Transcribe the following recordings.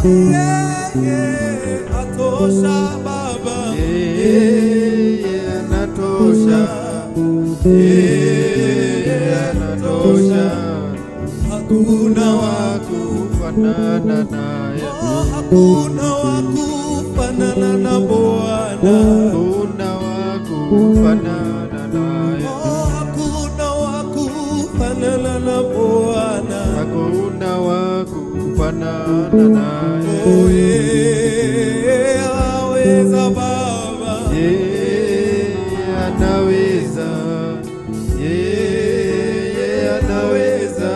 Yeye atosha Baba. Yeye anatosha, yeye anatosha, Hakuna wa wa kufanana naye, Oh, hakuna wa kufanana na Bwana. Hakuna wa kufanana naye, Oh, hakuna wa kufanana na Bwana. Hakuna wa kufanana naye. Oh, yeye aweza Baba. Yeye anaweza, yeye anaweza,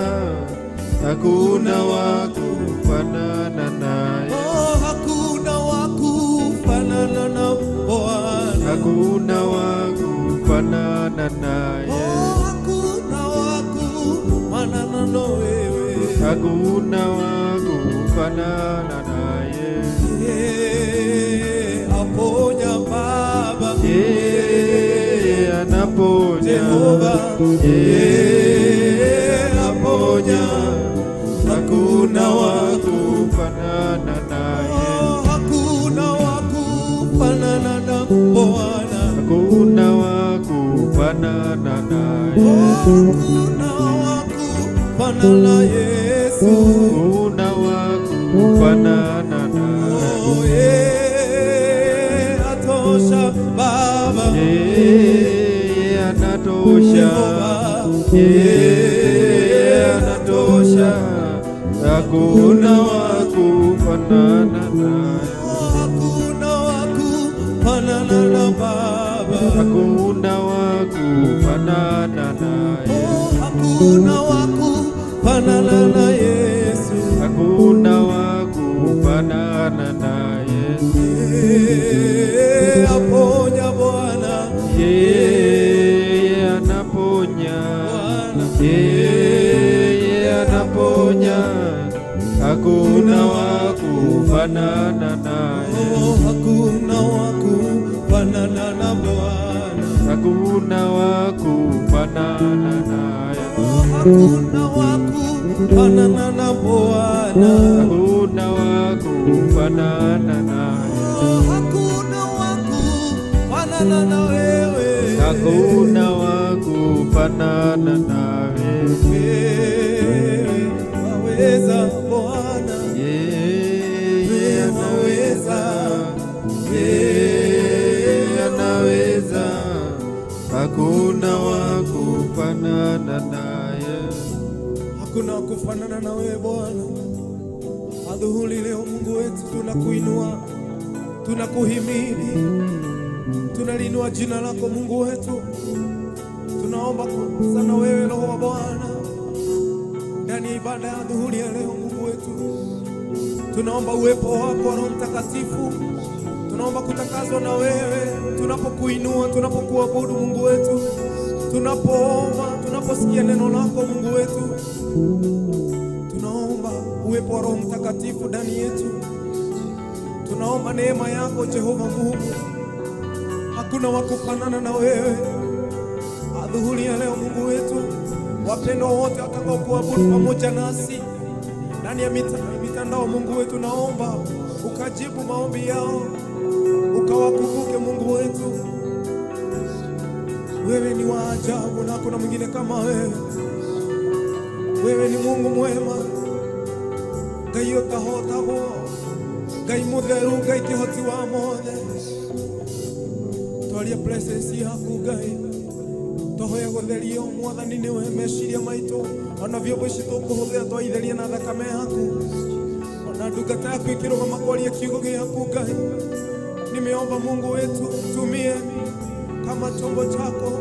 hakuna wa kufanana naye, Oh, hakuna wa kufanana na Bwana. Hakuna wa kufanana naye, Oh, hakuna wa kufanana na wewe. Hakuna wa kufanana naye. Yeye aponya Baba. Yeye anaponya, Jehova. Yeye aponya, Hakuna wa kufanana naye. Oh, hakuna wa kufanana na Bwana. Hakuna wa kufanana naye, Oh, hakuna wa kufanana Yesu. Hakuna wa kufanana naye. Oh, yeye atosha Baba. Yeye anatosha, Jehova. Yeye anatosha, hakuna wa kufanana naye, Oh, hakuna wa kufanana na Baba. Hakuna wa kufanana naye, Oh, hakuna wa kufanana na Yesu. Hakuna wa kufanana naye. Yeye aponya Bwana. Yeye anaponya, Bwana. Yeye anaponya, hakuna wa kufanana naye, Oh, hakuna wa kufanana na Bwana. Hakuna wa kufanana naye, Oh, hakuna wa kufanana na Bwana. Hakuna wa kufanana naye, Oh, hakuna wa kufanana na wewe. Hakuna wa kufanana nawe. Wewe waweza Bwana. Yeye Wewe anaweza, yeye anaweza, hakuna wa kufanana naye. Hakuna wa kufanana na wewe Bwana. Adhuhuri leo Mungu wetu, tunakuinua, tunakuhimidi, tunaliinua jina lako Mungu wetu. Tunaomba sana wewe Roho wa Bwana ndani ya ibada ya adhuhuri ya leo Mungu wetu, tunaomba uwepo wako Roho Mtakatifu, tunaomba kutakaswa na wewe tunapokuinua, tunapokuabudu Mungu wetu, tunapoomba, tunaposikia neno lako Mungu wetu, tunaomba uwepo wa Roho Mtakatifu ndani yetu. Tunaomba neema yako Jehova Mungu, hakuna wa kufanana na wewe. Adhuhuri ya leo Mungu wetu, wapendwa wote watakao kuabudu pamoja nasi ndani ya mitandao, Mungu wetu, naomba ukajibu maombi yao, ukawakumbuke Mungu wetu. Wewe ni wa ajabu na hakuna mwingine kama wewe. Wewe ni Mungu mwema, Ngai ũtahotagwo, Ngai mũtheru, Ngai kĩhoti wa mothe. Twaria presence yaku Ngai, tũhoya gũtherio Mwathani nĩwe meciria maitũ, ona vyombo ici tũkũhũthĩra twaitheria na thakame yaku, ona ndungata yaku ĩkĩrũgama kwaria kiugo gĩaku Ngai. Nimeomba Mungu wetu, tumie kama chombo chako,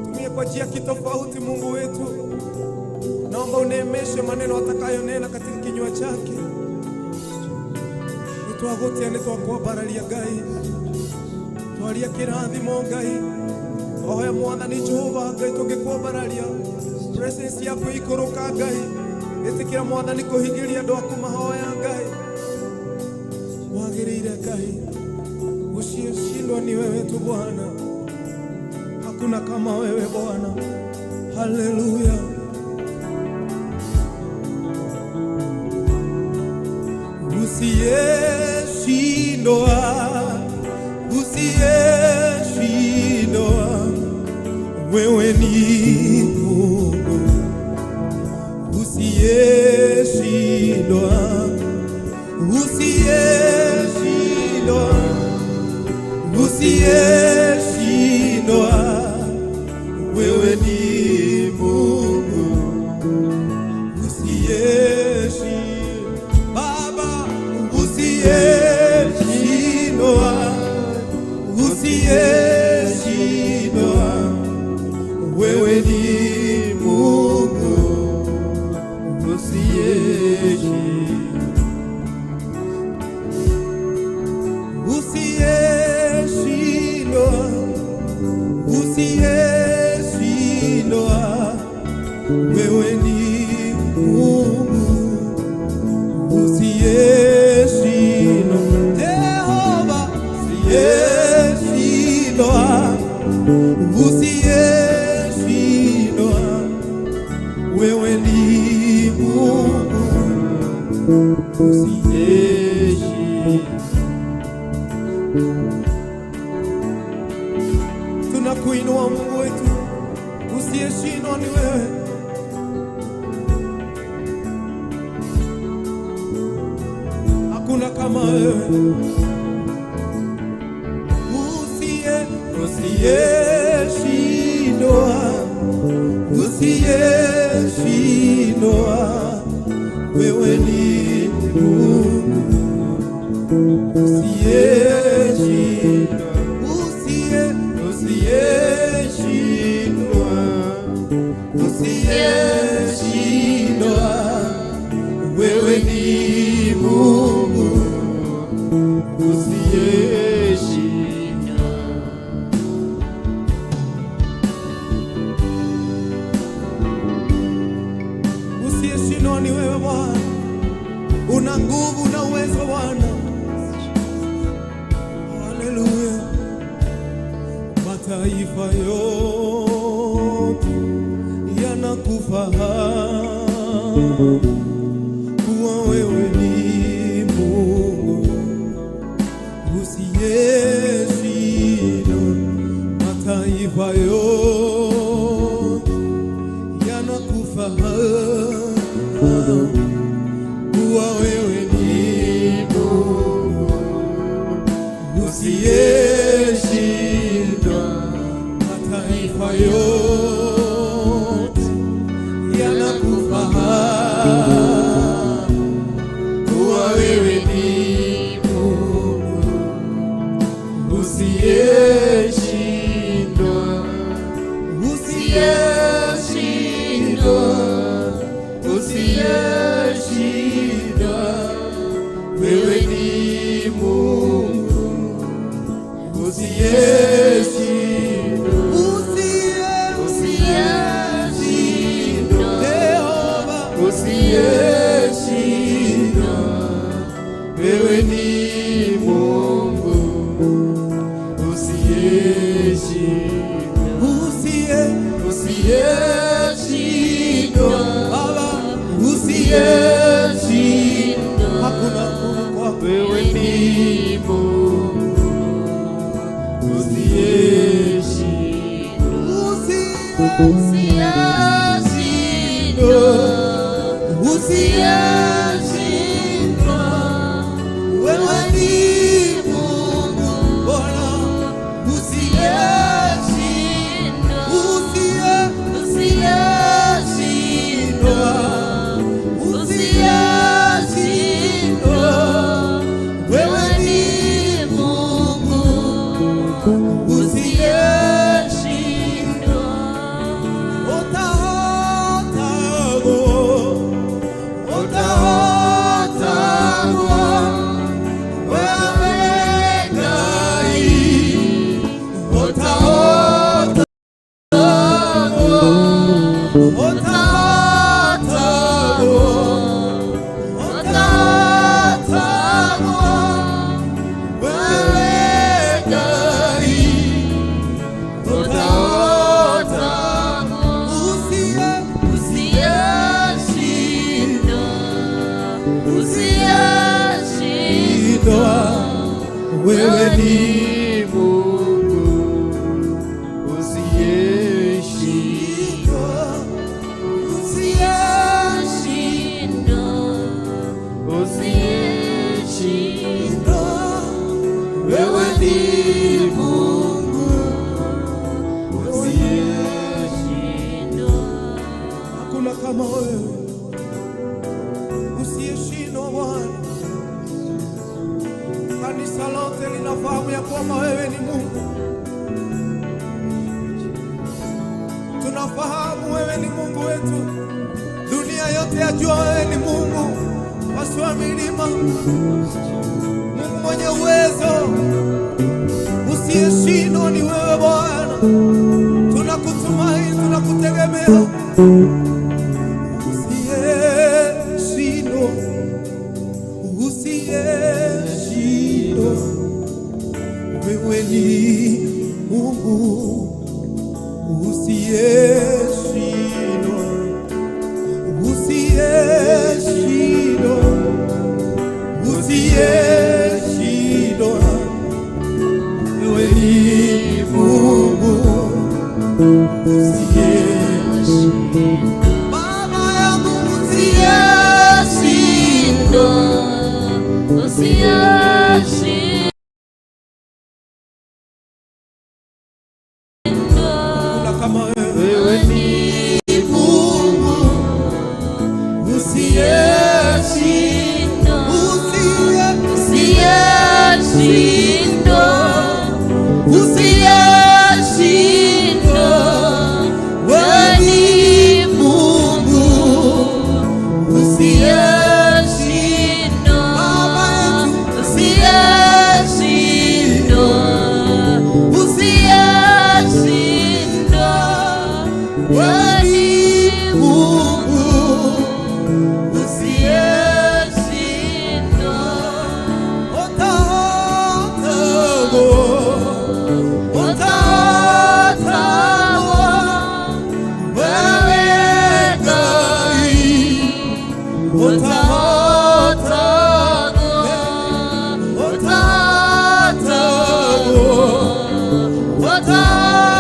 tumie kwa njia kitofauti Mungu wetu. Naomba uneemeshe maneno atakayonena katika kinywa chake. Nĩtwagũtia, nĩtwakwambararia Ngai, twaria kĩrathimo Ngai, twahoya Mwathani Jehova Ngai, tũngĩkwambararia presence yaku ikũrũka Ngai, ĩtĩkĩra Mwathani kũhingĩria andũ aku mahoya Ngai, wagĩrĩire Ngai, usiyeshindwa ni wewe tu Bwana, hakuna kama wewe Bwana. Haleluya. Usiyeshindwa, usiyeshindwa, wewe ni Mungu. Usiyeshindwa, usiyeshindwa, usiyeshindwa, wewe ni Mungu. Usiyeshindwa, Baba, usiyeshindwa, usiyeshindwa, wewe ni Mungu. Usiyeshindwa. Usiyeshindwa, usiyeshindwa, wewe ni Mungu. Usiyeshindwa, Jehova, usiyeshindwa, usiyeshindwa, wewe ni Mungu. Usiyeshindwa. Tunakuinua Mungu wetu, usiyeshindwa ni wewe. Hakuna kama wewe. Usiye, usiyeshindwa, usiyeshindwa, wewe ni Mungu. Usiyeshindwa, usiye, usiyeshindwa, usiyeshindwa, wewe ni Mungu. Usiyeshindwa. Usiyeshindwa ni wewe Bwana, una nguvu na uwezo Bwana. Haleluya. Mataifa yote yanakufahamu kuwa wewe ni Mungu usiyeshindwa. Mataifa yote yanakufahamu kuwa wewe ni Mungu usiyeshindwa. Mataifa yote yanakufahamu kuwa wewe ni Mungu Usiyeshindwa. usiyeshindwa, Usiyeshindwa. Wewe ni Mungu usiyeshindwa, usiye, Usiyeshindwa. Jehova, Usiyeshindwa. Wewe ni Mungu usiyeshindwa. Usiye, Usiyeshindwa. Baba, usiyeshindwa, hakuna nguvu kwako. Wewe ni Mungu usiyeshindwa. Usiye, usiyeshindwa, wewe ni Mungu Bwana, usiyeshindwa, usiye, usiyeshindwa, usiyeshindwa, wewe ni Mungu usiyeshindwa. Otaotago, otaotago. Wewe ni ni Mungu usiyeshindwa, usiyeshindwa. Wewe ni Mungu usiyeshindwa. Hakuna kama wewe usiyeshindwa Bwana. Kanisa lote linafahamu ya kwamba wewe ni Mungu. Tunafahamu wewe ni Mungu wetu. Dunia yote yajua wewe ni Mungu pasiwa milima, Mungu mwenye uwezo, usiyeshindwa ni wewe Bwana. Tunakutumaini, tunakutegemea. Usiyeshindwa, usiyeshindwa, wewe ni Mungu usiyeshindwa, usiyeshindwa, usiyeshindwa, wewe ni Mungu usiyeshindwa. Baba yangu usiyeshindwa, hakuna kama wewe. Wewe ni Mungu usiyeshindwa, usiyeshindwa, wewe ni Mungu usiyeshindwa, Baba yetu wewe ni Mungu Otago, otago, wewe Ngai, otago,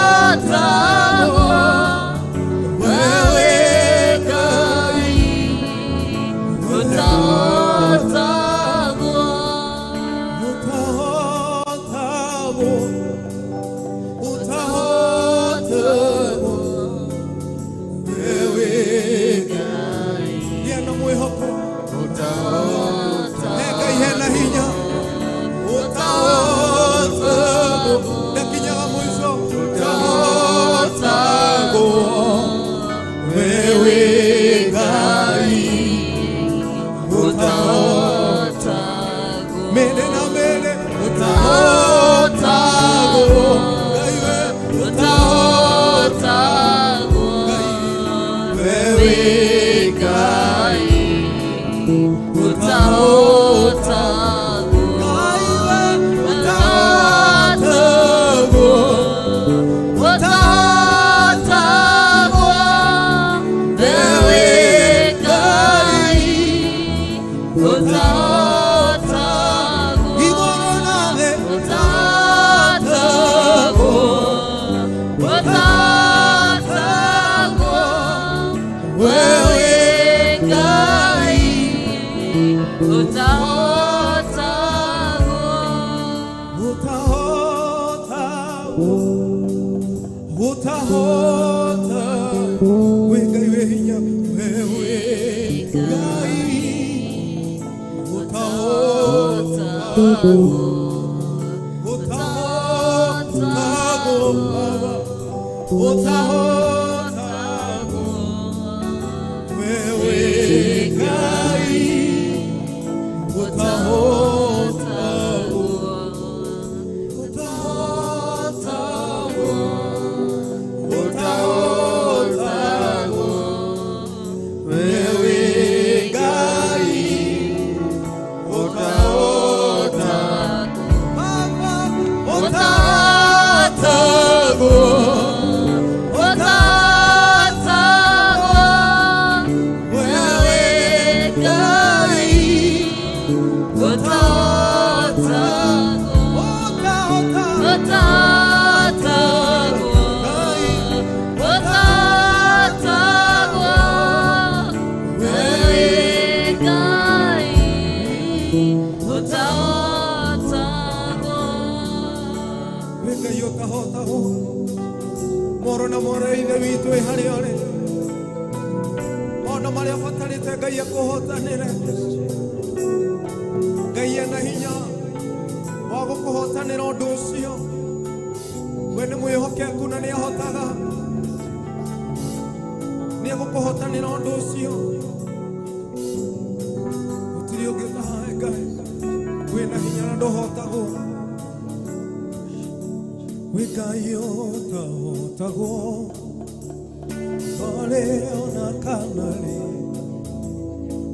otago, wewe Ngai, otago, otago, wewe Ngai. Gĩa na mwĩhoko Ngai hena hinya ũtahotago ndakinyaga mũico ũtahotago wewe Ngai ũtahotago mene na mene ũtahotago Ngai we ũtahotago Ngai wewe Ngai Ngai we ũtahotago wewe Ngai igũrũ na thĩ ũtahotago wewe Ngai ũtahotago ũtahota we Ngai wĩ hinya wewe Ngai ũtahotago ũtahotago Baba ũtahotago wewe Ngai ũtahotago ũtahotago ũtahotago wewe Ngai ũtahotago Baba ũtahotago wewe Ngai ũtahotago Ngai ũtahotagwo. Wĩ Ngai ũtahotagwo. Moro na moro, Ithe witũ, ĩ harĩa ũrĩ, maũndũ marĩa ũbatarĩte Ngai akũhotanĩre, Ngai ena hinya wa gũkũhotanĩra ũndũ ũcio. We nĩ mwĩhokeku na nĩ ahotaga, nĩ egũkũhotanĩra ũndũ ũcio. Gũtirĩ ũngĩ ũtahae Ngai wĩna hinya na ndũhotagwo. Wĩ Ngai ũtahotagwo orĩ ona kana rĩ.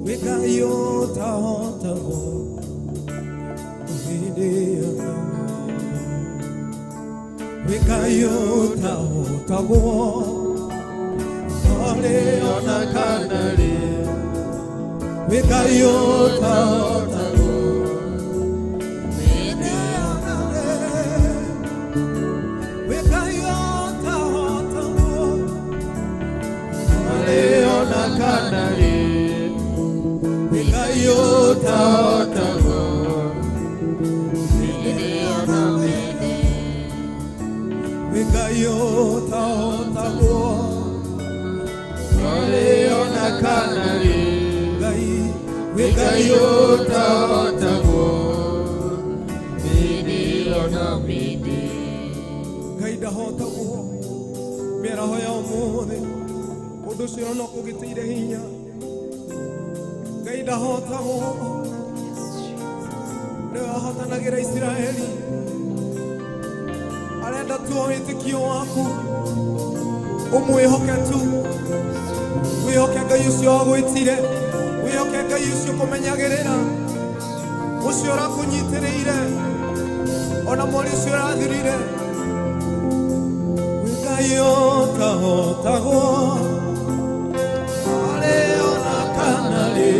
Wĩ Ngai ũtahotagwo hĩndĩ ona. Wĩ Ngai ũtahotagwo orĩ ona kana rĩ. Wĩ Ngai ũtahotagwo hĩndĩ ona rĩ. Wĩ Ngai ũtahotagwo orĩ ona kana rĩ. Wĩ Ngai ũtahotagwo Hĩndĩ ona hĩndĩ. Wĩ Ngai ũtahotagwo orĩ ona kana rĩ. Ngai, wĩ Ngai ũtahotagwo. Hĩndĩ ona hĩndĩ. Ngai ndahotagwo. Mĩaraho ya ũmũthĩ, ũndũ ũcio no kũgĩtĩire hinya. Ngai ndahotagwo, nĩwe ahotanagĩra Isiraeli. Arenda tu o wĩtĩkio waku, ũmwĩhoke tu, wĩhoke Ngai ũcio wagwĩtire, wĩhoke Ngai ũcio kũmenyagĩrĩra, ũcio ũrakũnyitĩrĩire ona mweri ũcio ũrathirire. Wĩ Ngai ũtahotagwo arĩ ona kana rĩ.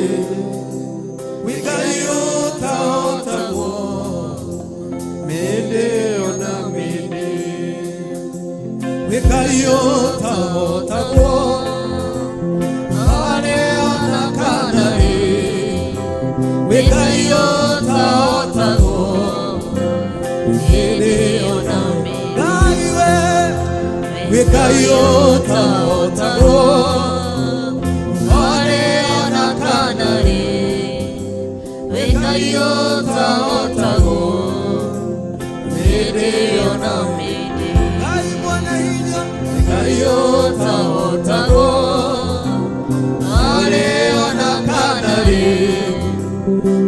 Wĩ Ngai ũtahotagwo Mĩndĩ ona mĩndĩ. Wĩ Ngai ũtahotagwo arĩ ona kana rĩ. Wĩ Ngai ũtahotagwo Hĩndĩ ona hĩndĩ. Ngai we, wĩ Ngai ũtahotagwo Arĩ ona kana rĩ. Wĩ Ngai ũtahotagwo hĩndĩ ona hĩndĩ. Ngai mwene hinya. Ngai ũtahotagwo arĩ ona kana rĩ.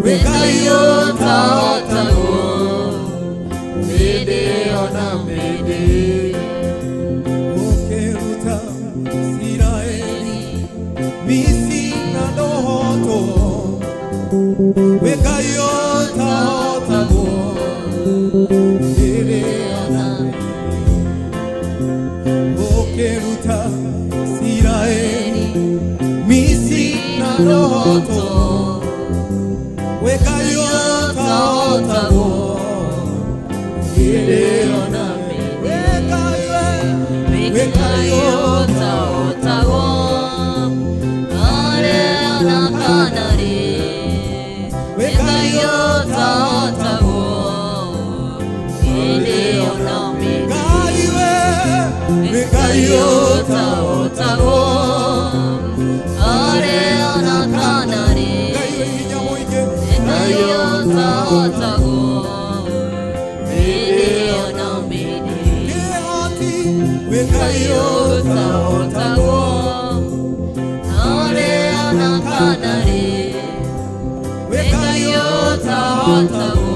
Wĩ Ngai ũtahotagwo hĩndĩ ona hĩndĩ. Ũkĩruta Isiraeli Misiri na ndũhotwo. Wĩ Ngai ũtahotagwo hĩndĩ ona. Ũkĩruta Isiraeli Misiri na ndũhotwo. Wĩ Ngai ũtahotagwo hĩndĩ Ona hĩndĩ. Wĩ Ngai we. Wĩ Ngai ũtahotagwo arĩ ona kana rĩ. Wĩ Ngai ũtahotagwo hĩndĩ ona hĩndĩ. Ngai we, wĩ Ngai Ngai ũtahotagwo ũtahotagwo arĩ ona kana rĩ. Ngai wĩ hinya mũingĩ. Ngai ũtahotagwo hĩndĩ ona hĩndĩ. Kĩhoti, wĩ Ngai Ngai ũtahotagwo ũtahotagwo arĩ ona kana rĩ. Wĩ Ngai Ngai ũtahotagwo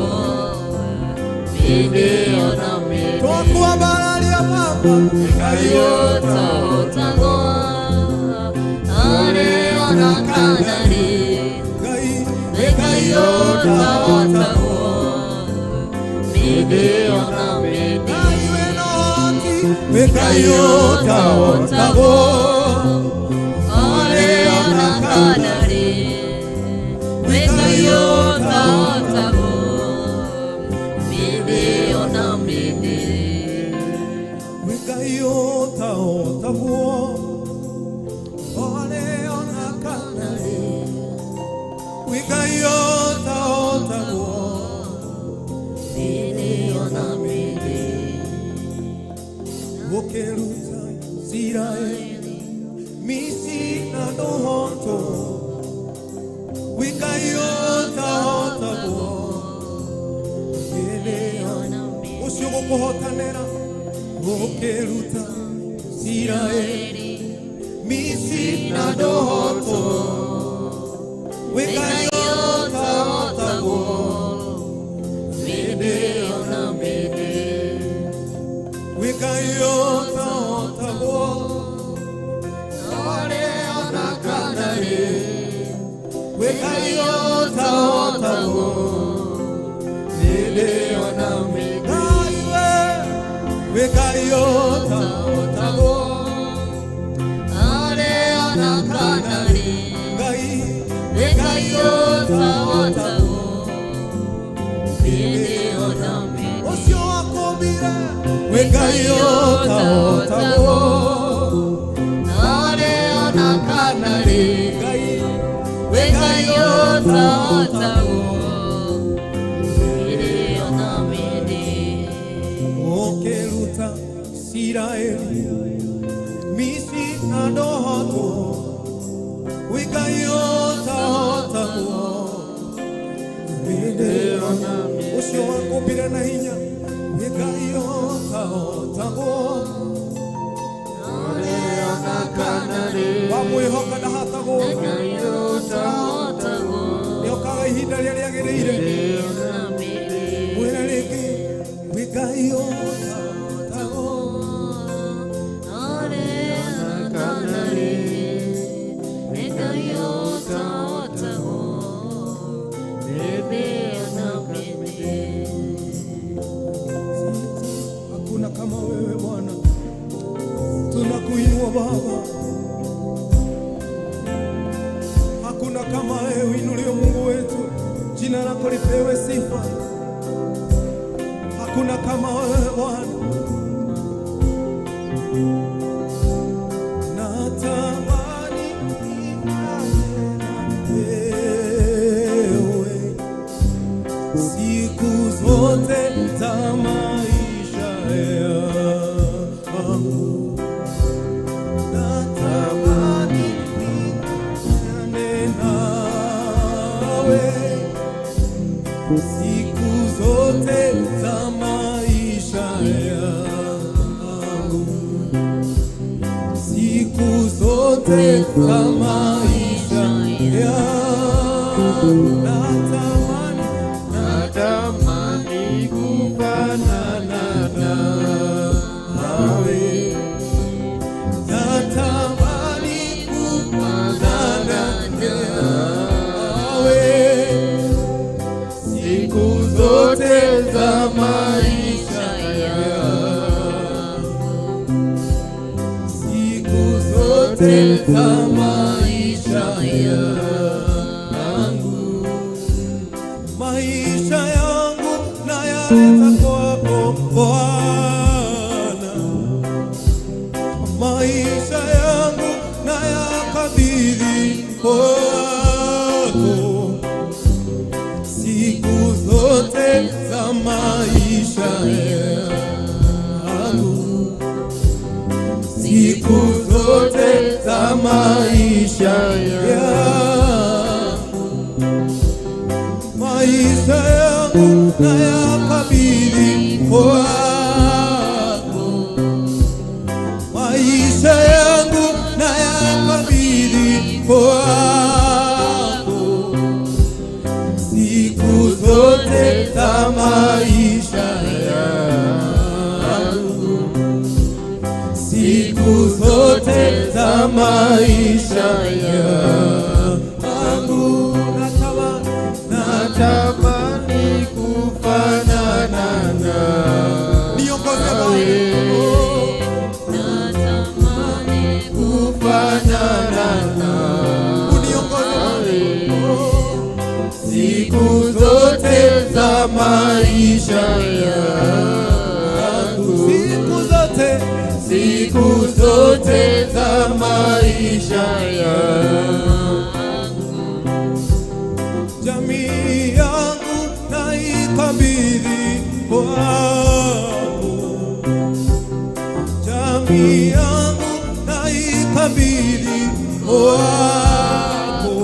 hĩndĩ ona hĩndĩ. Twakwambararia Baba. Ngai Ũtahotagwo arĩ ona kana rĩ. Ngai. Ngai ũtahotagwo hĩndĩ ona hĩndĩ. Ngai wĩna ũhoti. Wĩ Ngai ũtahotagwo Arĩ ona kana rĩ. Wĩ Ngai ũtahotagwo hĩndĩ ona hĩndĩ. Wĩ Ngai ũtahotagwo arĩ ona kana rĩ. Wĩkai o taguo. Hĩndĩ ona mĩndĩ. Ũkĩruta Isiraeli Misiri na ndũhotwo. Wĩkai o taguo. Hĩndĩ ona ũcio gũkũhotanĩra. Ũkĩruta Isiraeli Misiri na ndũhotwo. Wĩkai o taguo. Hĩndĩ ona mĩndĩ. Wĩkai o taguo. Arĩa ona kana rĩ. Wĩkai o taguo. Hĩndĩ ona mĩndĩ. Ngai we, wĩkai o taguo. Arĩa ona kana rĩ. Ngai, Wĩkai o taguo. Hĩndĩ ona mĩndĩ. Ũcio wakũmbire, wĩkai o taguo. Arĩa ona kana rĩ. Ngai, Wĩkai o taguo. Hĩndĩ ona mĩndĩ. Ũkĩruta Isiraeli Misiri na ndũhotwo. Wĩkai o taguo. Hĩndĩ ona ũcio wakũmbire na hinya, wĩkai o taguo. Arĩa ona kana rĩ. Wamwĩhoka ndahatagwo. Wĩkai o taguo. Nĩokaga ihinda rĩrĩa rĩagĩrĩire. Ona mĩndĩ. Mwĩre rĩngĩ, wĩkai o taguo. Arĩa ona kana rĩ. Wĩkai o taguo. Hĩndĩ ona mĩndĩ. Hakuna kama wewe Bwana, tunakuinua Baba. Hakuna kama wewe, uinuliwe Mungu wetu, jina lako lipewe sifa. Hakuna kama wewe Bwana. Natamani nifanane na wewe siku zote za maisha yangu. Natamani nifanane nawe siku zote za maisha yangu, siku zote za maisha yangu. Natamani, Natamani kufanana nawe. Natamani kufanana nawe siku zote za maisha yangu, siku zote za maisha yangu. Maisha yangu nayaleta kwako Bwana, maisha yangu nayakabidhi kwako siku zote za maisha yangu, siku zote za maisha yangu. Maisha yangu nayakabidhi kwako, maisha yangu nayakabidhi kwako siku zote za maisha yangu, siku zote za maisha yangu. Natamani, Natamani kufanana niongoze nawe, Bwana. Oh. Natamani kufanana Uniongoze nawe Bwana. Oh. siku zote za maisha yangu, Siku zote, siku zote za maisha yangu. Jamii yangu naikabidhi kwako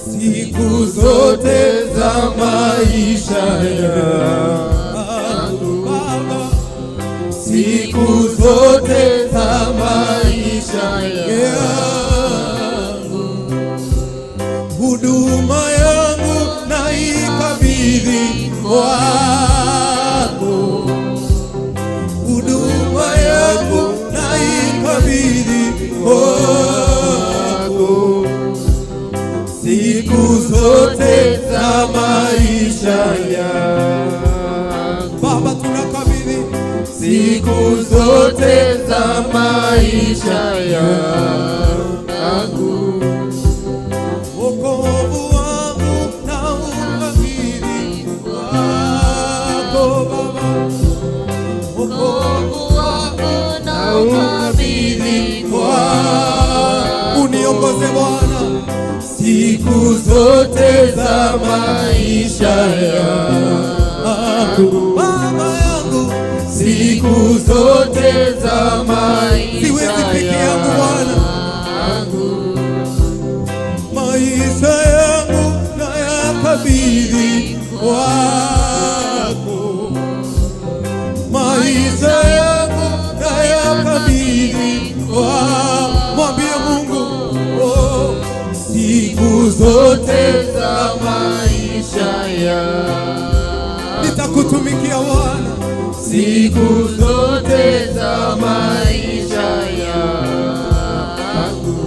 siku zote za maisha yangu Baba, siku zote za maisha yangu, huduma yangu naikabidhi kwako, huduma yangu naikabidhi kwako siku zote za maisha yangu. Baba, tunakabidhi siku zote za maisha yangu. Wokovu wangu naukabidhi kwako Baba, wokovu Wako naukabidhi. Kwako, uniongoze Bwana siku zote za maisha yangu. Baba yangu, siku zote za maisha siwezi peke yangu Bwana, yangu. Maisha yangu nayakabidhi kwako, maisha yangu nayakabidhi kwako. Mwambie Mungu, oh, siku zote za maisha yangu. Nitakutumikia Bwana siku zote za maisha yangu.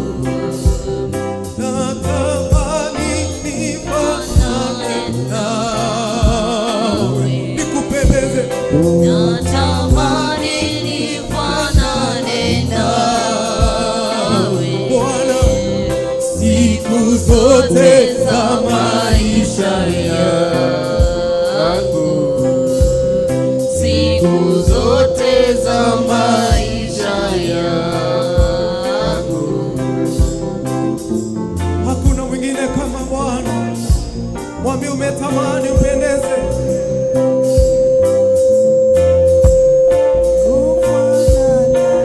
Natamani nifanane nawe, nikupendeze. Natamani nifanane nawe. Bwana, siku zote za maisha yangu. Siku zote za maisha yangu. Hakuna mwingine kama Bwana. Mwambie umetamani upendeze.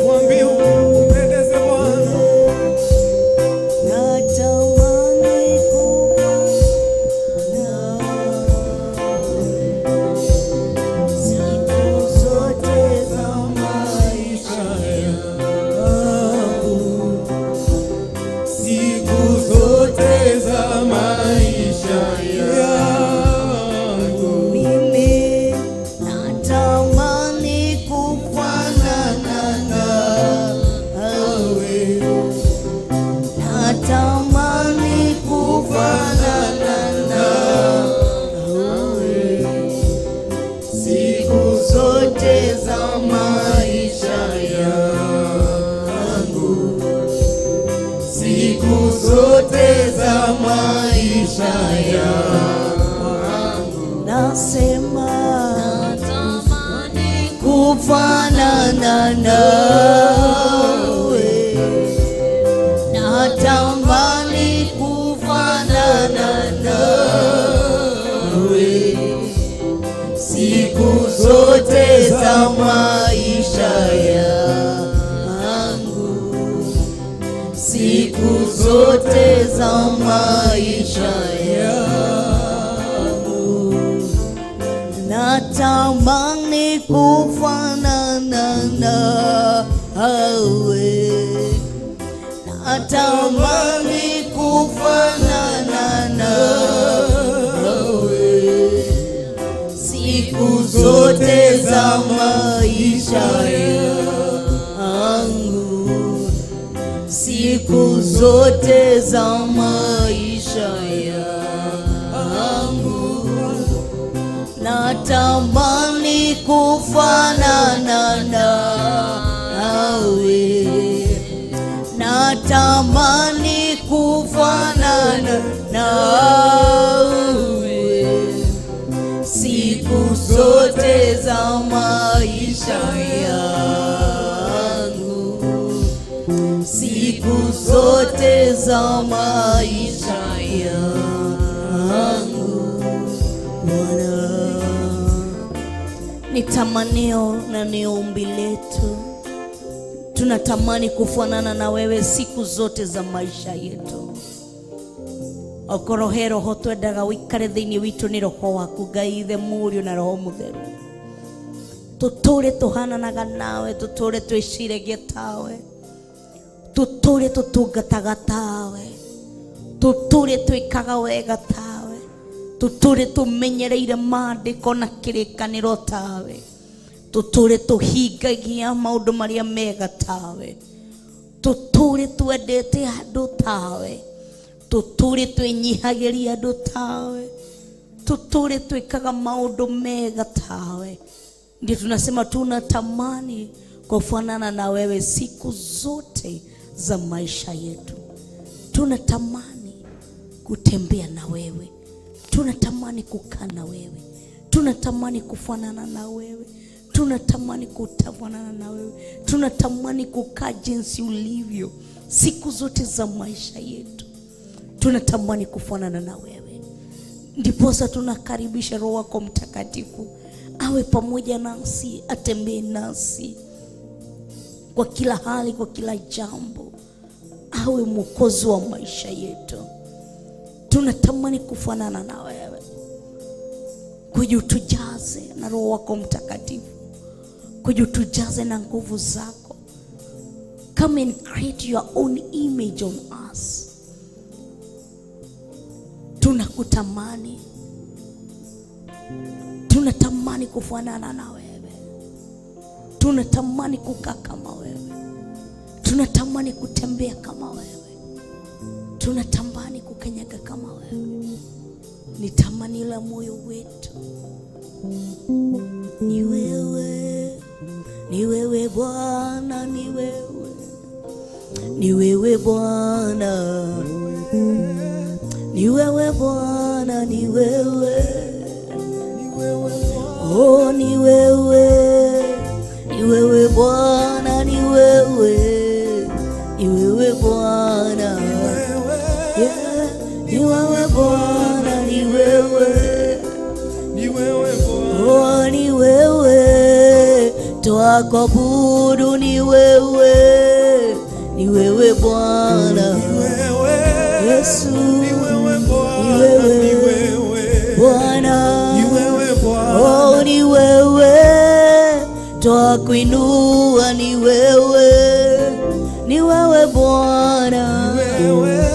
Mwambie upendeze Bwana. Natamani kuwa siku zote za maisha yangu. Siku zote za maisha yangu. Mimi natamani kufanana nawe, natamani kufanana nawe siku zote za maisha yangu, siku zote za maisha yangu. Nasema natamani kufanana nawe, natamani kufanana nawe siku zote za maisha yangu, siku zote za maisha yangu. Natamani kufanana nawe, natamani kufanana nawe siku zote za maisha yangu, siku zote za maisha yangu. Natamani kufanana nawe, natamani kufanana nawe siku zote za maisha yangu, siku zote za maisha yangu. Bwana, ni tamanio na ni ombi letu. Tunatamani kufanana na wewe siku zote za maisha yetu. Okorwo he roho twendaga wikare thĩinĩ witũ, nĩ roho waku Ngai Ithe, Mũriũ na Roho Mũtheru. Tũtũre tũhananaga nawe, tũtũre twĩciragia tawe, tũtũre tũtungataga tawe, tũtũre twĩkaga wega tawe, tũtũre tũmenyereire maandĩko na kĩrĩkanĩro tawe, tũtũre tũhingagia maũndũ marĩa mega tawe, tũtũre twendete andũ tawe, tũtũre twĩnyihagĩria andũ tawe, tũtũre twĩkaga maũndũ mega tawe. Ndio tunasema tunatamani kufanana na wewe siku zote za maisha yetu. Tunatamani kutembea na wewe, tunatamani kukaa na wewe, tunatamani kufanana na wewe, tunatamani kutafanana na wewe, tunatamani kukaa jinsi ulivyo siku zote za maisha yetu. Tunatamani kufanana na wewe. Ndiposa tunakaribisha Roho wako Mtakatifu awe pamoja nasi, atembee nasi kwa kila hali, kwa kila jambo, awe mwokozi wa maisha yetu. Tunatamani kufanana na wewe. Kuja utujaze na Roho wako Mtakatifu, kuja utujaze na nguvu zako. Come and create your own image on us. Tunakutamani, tunatamani kufanana na wewe, tunatamani kukaa kama wewe, tunatamani kutembea kama wewe, tunatamani kukanyaga kama wewe. Ni tamani la moyo wetu. Ni wewe, ni wewe Bwana, ni wewe, ni wewe Bwana, ni wewe Bwana, ni wewe. Oh, ni wewe, ni wewe Bwana, ni wewe, ni wewe Bwana, yeah, ni wewe Bwana, ni wewe, Ni wewe Bwana. Oh, ni wewe, twakuabudu, ni wewe, ni wewe Bwana, Wewe. Yesu, Ni wewe Bwana. Ni wewe. Ni wewe. Bwana, Ni wewe Bwana. Oh, ni wewe, twakuinua, ni wewe, ni wewe Bwana, Wewe.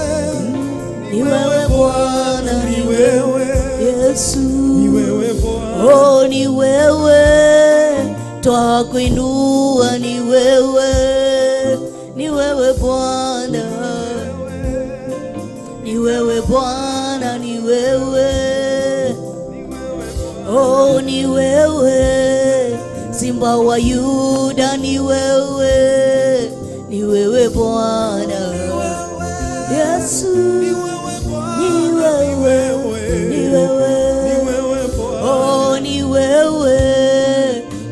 ni wewe Bwana, Ni wewe. Yesu, Ni wewe Bwana. Oh, ni wewe, twakuinua, ni wewe, ni wewe Bwana, ni wewe Bwana, ni wewe. Oh, ni wewe, Simba wa Yuda, ni wewe, ni wewe Bwana, Yesu, Ni wewe Bwana. Ni wewe, Ni wewe. Ni wewe. Ni wewe Bwana. Oh, ni wewe,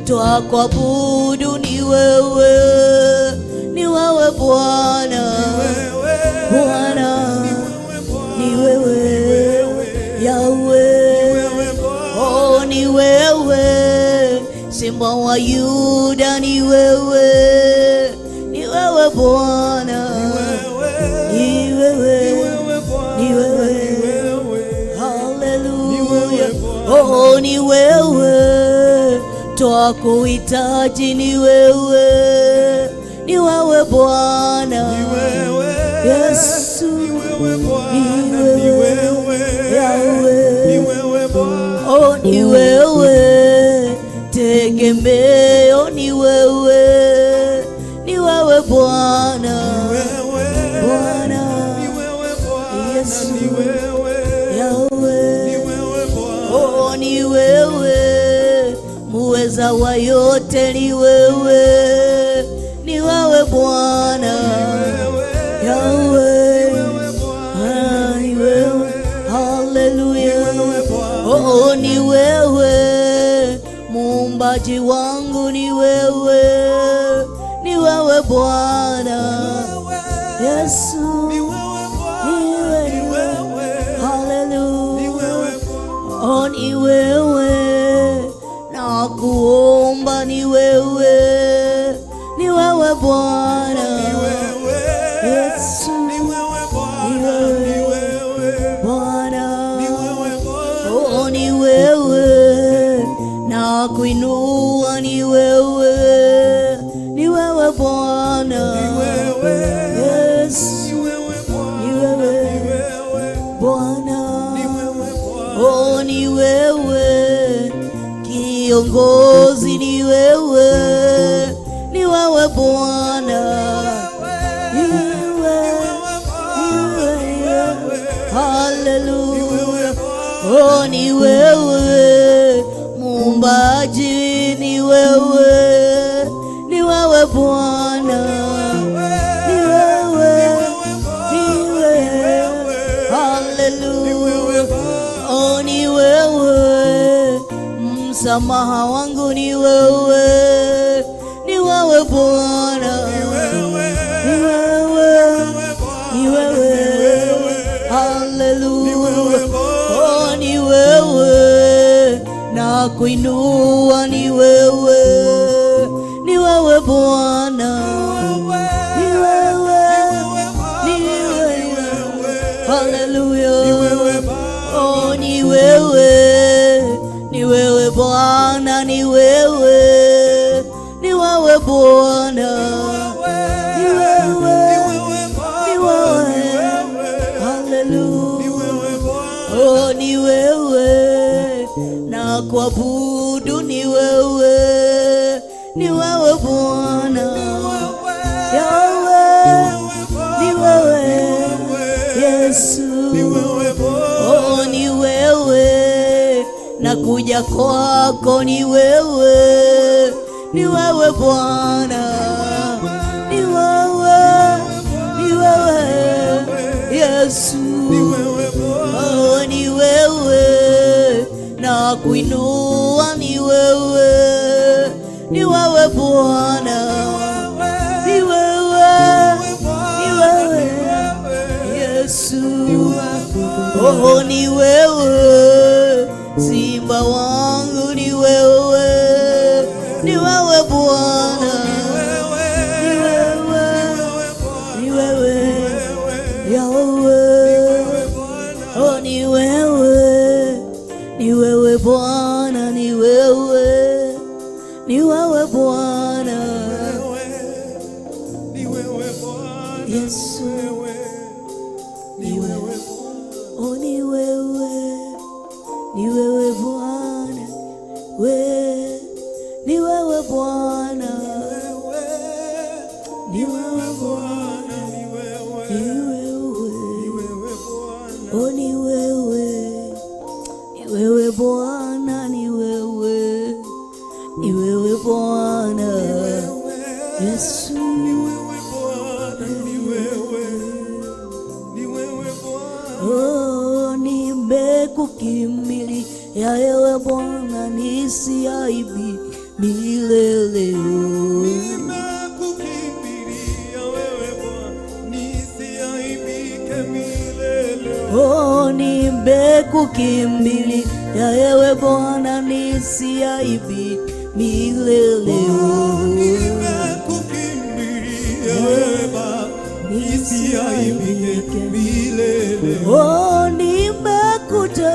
twakuabudu, ni wewe, ni wewe Bwana, Wewe. Bwana, Ni wewe Bwana. Ni wewe, Yahweh. Wewe Bwana. Oh, ni wewe, Simba wa Yuda, ni wewe, ni wewe Bwana, Wewe. Ni wewe, Ni wewe Bwana. Ni wewe. Ni wewe. Haleluya. Ni wewe. Oh, ni wewe, twakuhitaji, ni wewe, ni wewe Bwana, Ni wewe. Yesu, Ni wewe Bwana. Ni Ni wewe. wewe. Yahweh. Ni wewe Bwana. Oh, ni wewe, tegemeo, ni wewe, ni wewe Bwana, Wewe. Bwana, Ni wewe Bwana. Yesu. Ni wewe. Yahweh. Ni wewe Bwana. Oh, ni wewe, muweza wa yote, ni wewe, ni wewe Bwana, Yahweh. Wewe Bwana. Ah, ni wewe, haleluya. Wewe Bwana. Oh, ni wewe, muumbaji wangu, ni wewe, ni wewe Bwana, Yesu, Ni wewe Bwana. Ni wewe. Ni wewe. Ni Haleluya. wewe Bwana. Oh, ni wewe, na kuomba, ni wewe, ni wewe Bwana. Na kuinua ni wewe, ni wewe Bwana. Ni wewe. Yesu. Ni wewe Bwana. Ni wewe. Ni wewe. Bwana. Ni wewe Bwana. Oh, ni wewe kiongozi, ni wewe, ni wewe Bwana, ni wewe, ni wewe, haleluya. Oh, ni wewe muumbaji, ni wewe, ni wewe Bwana, ni wewe, ni wewe, haleluya. Oh, ni wewe msamaha wangu, ni wewe, ni wewe Bwana, ni wewe, ni wewe, haleluya. Oh, ni wewe na kuinua, ni wewe, ni wewe Bwana, ni wewe, ni wewe, haleluya. Oh, ni wewe, ni wewe Bwana, ni wewe, ni wewe Bwana, ni wewe, ni wewe, haleluya. Oh, ni wewe na kuabudu, ni wewe, ni wewe Bwana, Yahweh, ni wewe Yesu. Oh, ni wewe na kuja kwako, ni wewe, ni wewe Bwana, ni wewe, ni wewe Yesu. Oh, ni wewe na kuinua, ni wewe, ni wewe Bwana, ni wewe, ni wewe Yesu. Oh, ni wewe simba wangu, ni wewe, ni wewe Bwana, ni wewe, ni wewe Yahweh. Oh, ni wewe, ni wewe Bwana, ni wewe, ni wewe Bwana, Yesu, ni wewe. Oh, ni wewe, ni wewe Bwana, we, ni wewe Bwana, ni wewe Bwana, ni wewe. Oh, ni wewe, ni wewe Bwana, ni wewe, ni wewe Bwana, Yesu. Ni wewe Bwana, ni wewe, ni wewe Bwana. Oh, nimekukimbilia ewe Bwana, nisiaibike milele. Nimekukimbilia wewe Bwana, nisiaibike milele. Oh, nimekukimbilia ewe Bwana, nisiaibike milele. Nimekukimbilia wewe Baba, nisiaibike milele. Oh, nimekuja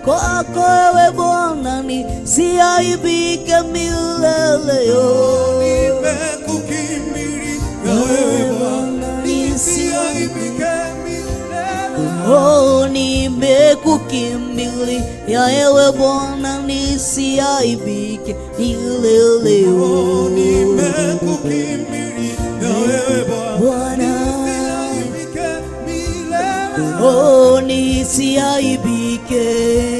kwako ewe Bwana, nisiaibike milele. Oh, Nimekukimbilia wewe Bwana, nisiaibike milele. Oh, nimekukimbilia ewe Bwana, nisiaibike milele. Oh, nimekukimbilia wewe Bwana, Bwana. nisiaibike milele. Oh, nisiaibike,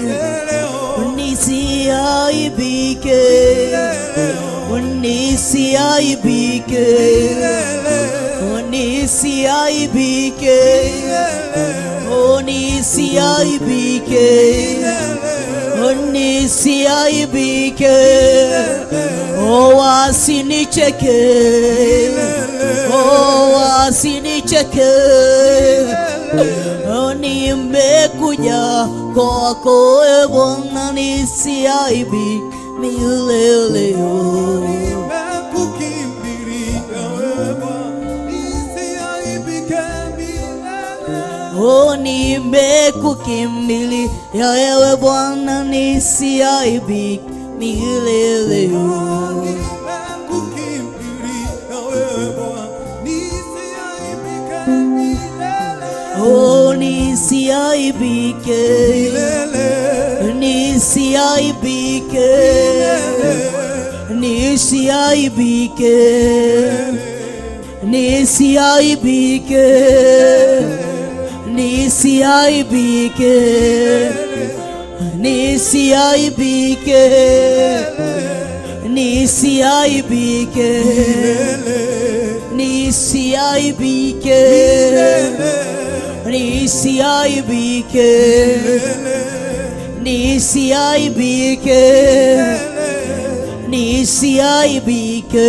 Milele, oh, nisiaibike, nisiaibike, milele, nisiaibike, oh, nisiaibike, nisiaibike, oh, wasinicheke, oh, wasinicheke. Oh, nimekuja kwako e Bwana, nisiaibike milele. Oh. Nimekukimbilia wewe Bwana, nisiaibike milele. Oh, nimekukimbilia ewe Bwana, nisiaibike milele. Nimekukimbilia wewe Bwana, nisiaibike milele. Oh, nisiaibike, Milele. Nisiaibike, nisiaibike, nisiaibike, nisiaibike, nisiaibike, nisiaibike, nisiaibike, nisiaibike, nisiaibike,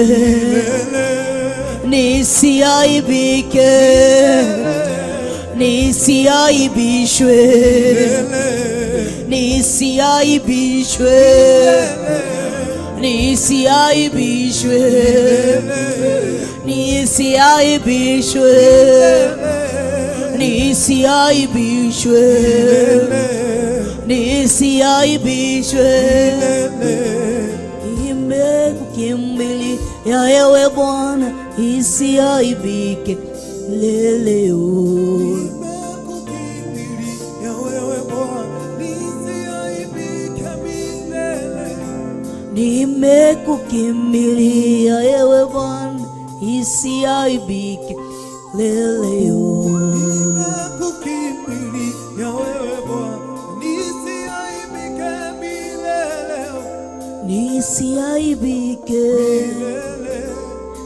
nisiaibike, nisiaibike, nisiaibishwe, nisiaibishwe, nisiaibishwe, nisiaibishwe, nisiaibishwe, nisiaibishwe. Nimekukimbilia ewe Bwana, isiaibike leleo. Nimekukimbilia wewe Bwana, nisiaibike milele. Nimekukimbilia ewe Bwana, isiaibike leleo. Nimekukimbilia wewe Bwana, nisiaibike milele. Nisiaibike, Milele.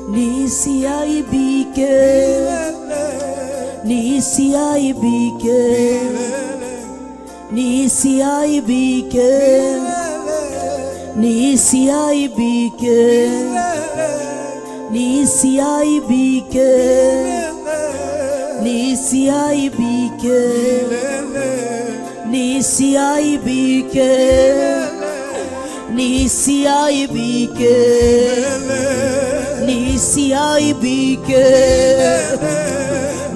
Nisiaibike, Milele. Nisiaibike, Milele. Nisiaibike, nisiaibike, nisiaibike, nisiaibike, nisiaibike, nisiaibike, nisiaibike,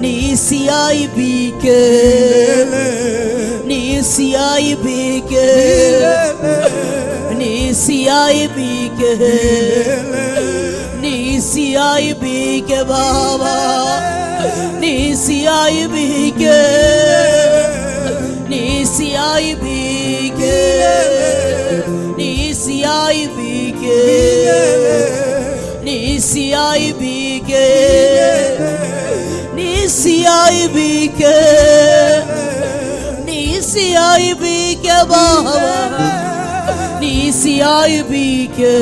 nisiaibike, nisiaibike, nisiaibike, nisiaibike Baba, nisiaibike, nisiaibike, nisiaibike, nisiaibike, nisiaibike, nisiaibike Baba, nisiaibike,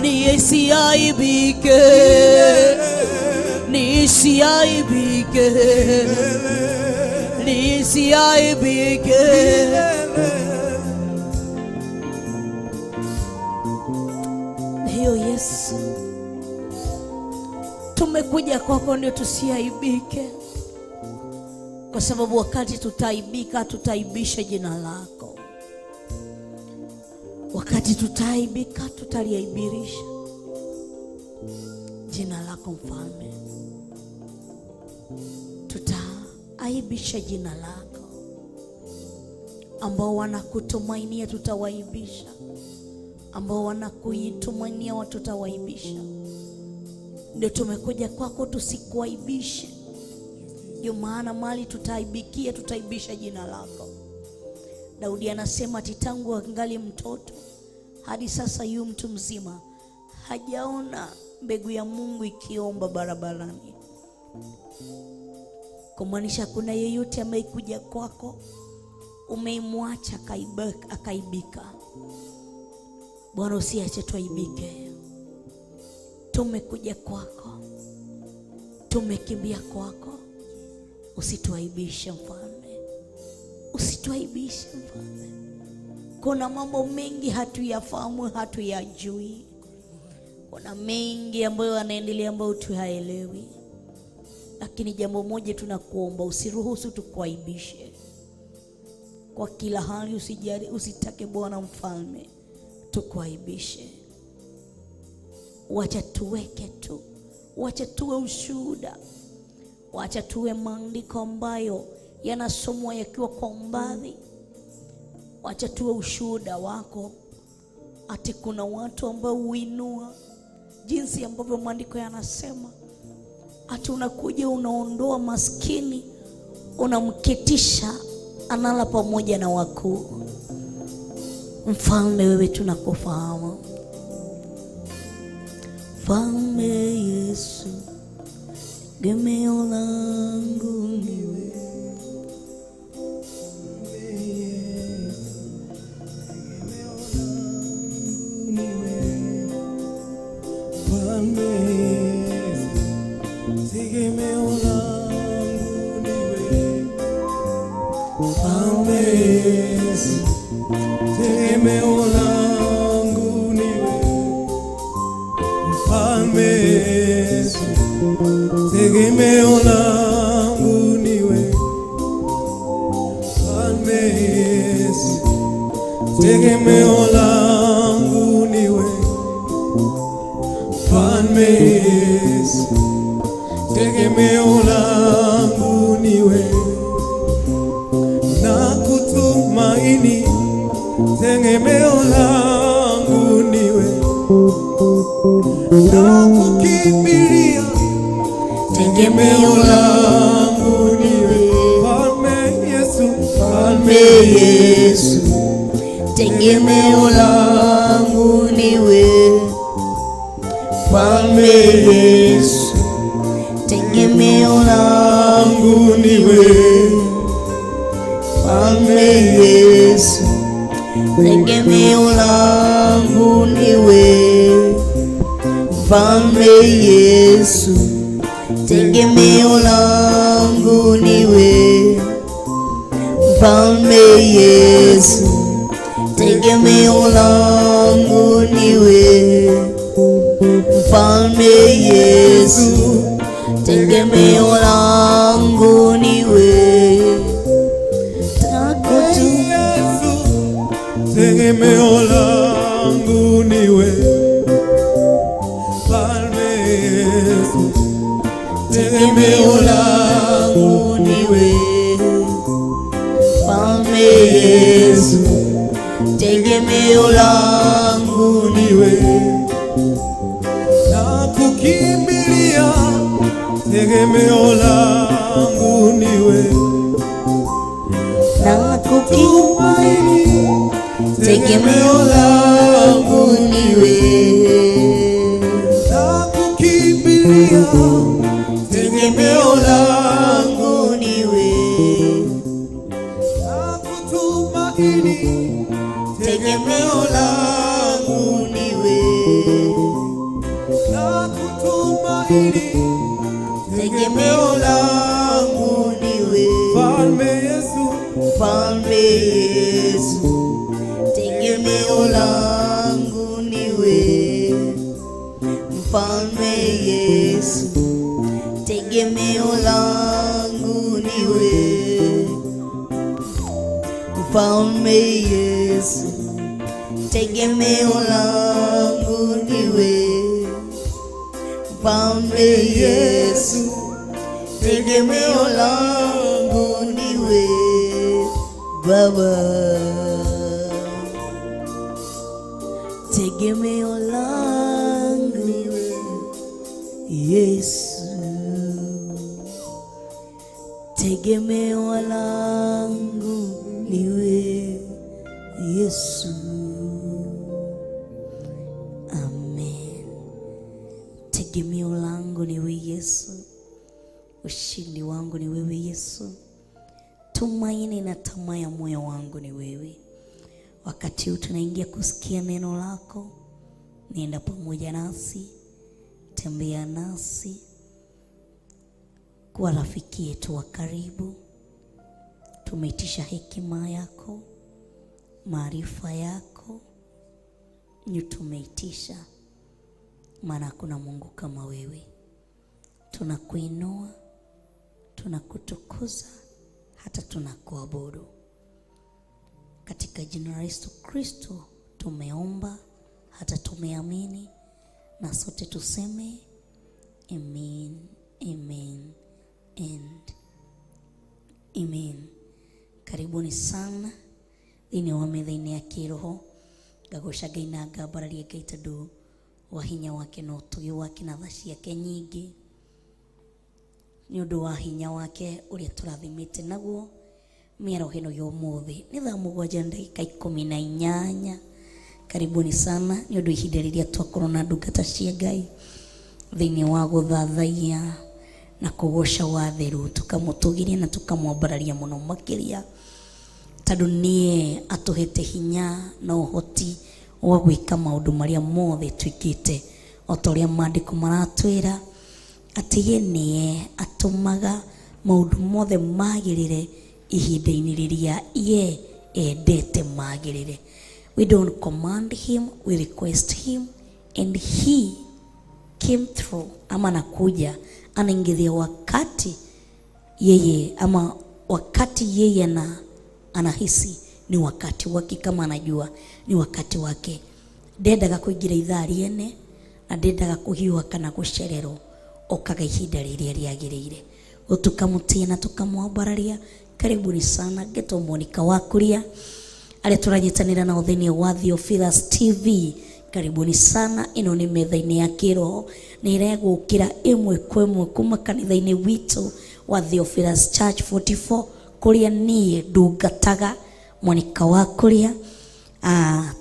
nisiaibike, nisiaibike, nisiaibike. Ndiyo Yesu, tumekuja kwako ndio tusiaibike, kwa sababu wakati tutaaibika, tutaibisha jina lako. Wakati tutaaibika, tutaliaibirisha jina lako Mfalme, tutaaibisha jina lako. Ambao wanakutumainia tutawaibisha, ambao wanakuitumainia tutawaibisha. Ndio tumekuja kwako tusikuaibishe. Ndio maana mali tutaibikia, tutaibisha jina lako. Daudi anasema ati tangu angali mtoto hadi sasa yu mtu mzima hajaona mbegu ya Mungu ikiomba barabarani. Kumaanisha kuna yeyote amekuja kwako umeimwacha akaibika. Bwana, usiache tuaibike. Tumekuja kwako, tumekimbia kwako, usituaibishe Mfalme, usituaibishe Mfalme. Kuna mambo mengi hatuyafahamu, hatuyajui. Kuna mengi ambayo yanaendelea ambayo tuhaelewi, lakini jambo moja tunakuomba, usiruhusu tukuaibishe. Kwa kila hali usijali, usitake Bwana Mfalme tukuaibishe. Wacha tuweke tu, wacha tuwe ushuhuda, wacha tuwe maandiko ambayo yanasomwa yakiwa kwa umbali. Wacha tuwe ushuhuda wako, ati kuna watu ambao huinua jinsi ambavyo maandiko yanasema, ati unakuja unaondoa maskini, unamketisha anala pamoja na wakuu. Mfalme, wewe tunakufahamu. Mfalme Yesu, tegemeo langu ni wewe. Tegemeo langu ni wewe, Mfalme Yesu. Tegemeo langu ni wewe, Mfalme Yesu. Tegemeo langu ni wewe, Mfalme Yesu. Tegemeo langu ni wewe, na kutumaini. Tegemeo langu ni wewe, na kukimbilia. Tegemeo langu ni wewe, Mfalme Yesu, Mfalme Yesu, tegemeo langu ni wewe. Mfalme Yesu, Tegemeo langu langu ni wewe, Mfalme Yesu, tegemeo langu ni wewe. Mfalme Yesu, tegemeo langu ni wewe. Mfalme Yesu, tegemeo langu ni wewe. Mfalme Yesu, tegemeo langu ni wewe. Takutu Yesu, tegemeo langu ni wewe, Mfalme Yesu, tegemeo langu ni wewe. Mfalme Yesu, tegemeo langu ni ni wewe, na kukimbilia, tegemeo langu ni wewe, na kutumaini, tegemeo langu ni wewe. Na kukimbilia, tegemeo langu Langu ni wewe. Na kutumaini, tegemeo langu ni wewe. Na kutumaini, tegemeo langu ni wewe. Mfalme Yesu, Mfalme Yesu, tegemeo langu ni wewe. Mfalme Yesu, tegemeo langu ni wewe. Mfalme Yesu, tegemeo langu ni wewe. Mfalme Yesu, tegemeo langu ni wewe. Baba, tegemeo langu Yesu, tegemeo langu ni wewe Yesu. Amen. Tegemeo langu ni wewe Yesu, ushindi wangu ni wewe Yesu, tumaini na tamaa ya moyo wangu ni wewe. Wakati huu tunaingia kusikia neno lako, nenda pamoja nasi, tembea nasi, kuwa rafiki yetu wa karibu. Tumeitisha hekima yako, maarifa yako, ni tumeitisha, maana hakuna Mungu kama wewe. Tunakuinua, tunakutukuza, hata tunakuabudu. Katika jina la Yesu Kristo tumeomba, hata tumeamini, na sote tuseme amen, amen and amen. Karibuni sana. Thĩinĩ wa metha-inĩ ya kĩroho, ngagoca Ngai na ngambararia Ngai tondũ wa hinya wake na ũtugi wake na tha ciake nyingĩ, nĩ ũndũ wa hinya wake ũrĩa tũrathimĩte naguo mĩaraho ĩno ya ũmũthĩ. Nĩ thaa 7:18. Karibuni sana nĩ ũndũ ihinda rĩrĩa twakorwo na ndungata cia Ngai thĩinĩ wa gũthathaiya na kũgoca watheru, tũkamũtũgĩria na tũkamwambararia mũno makĩria, tondũ nĩye atũhete hinya na ũhoti wa gwĩka maũndũ marĩa mothe twĩkĩte, o ta ũrĩa maandĩko maratwĩra atĩ ye nĩye atũmaga maũndũ mothe magĩrĩre ihinda-inĩ rĩrĩa ye endete magĩrĩre. We don't command him, we request him, and he came through, ama anakuja anaingilia wakati yeye, ama wakati yeye anahisi ni wakati wake, kama anajua ni wakati wake. Ndendaga kũingĩra ithaa rĩene na ndendaga kũhiũha kana gũcererwo, okaga ihinda rĩrĩa rĩagĩrĩire. Tũkamũtĩa na tũkamwambararia. Karibuni sana ngetwo Monica wa Kuria, arĩa tũranyitanĩra nao thĩinĩ wa Theophilus TV. Karibuni sana. Ĩno nĩ metha-inĩ ya kĩroho na ĩregũkĩra ĩmwe kwa ĩmwe kuma kanitha-inĩ witũ wa Theophilus Church 44, kũrĩa niĩ ndungataga Monica wa Kuria,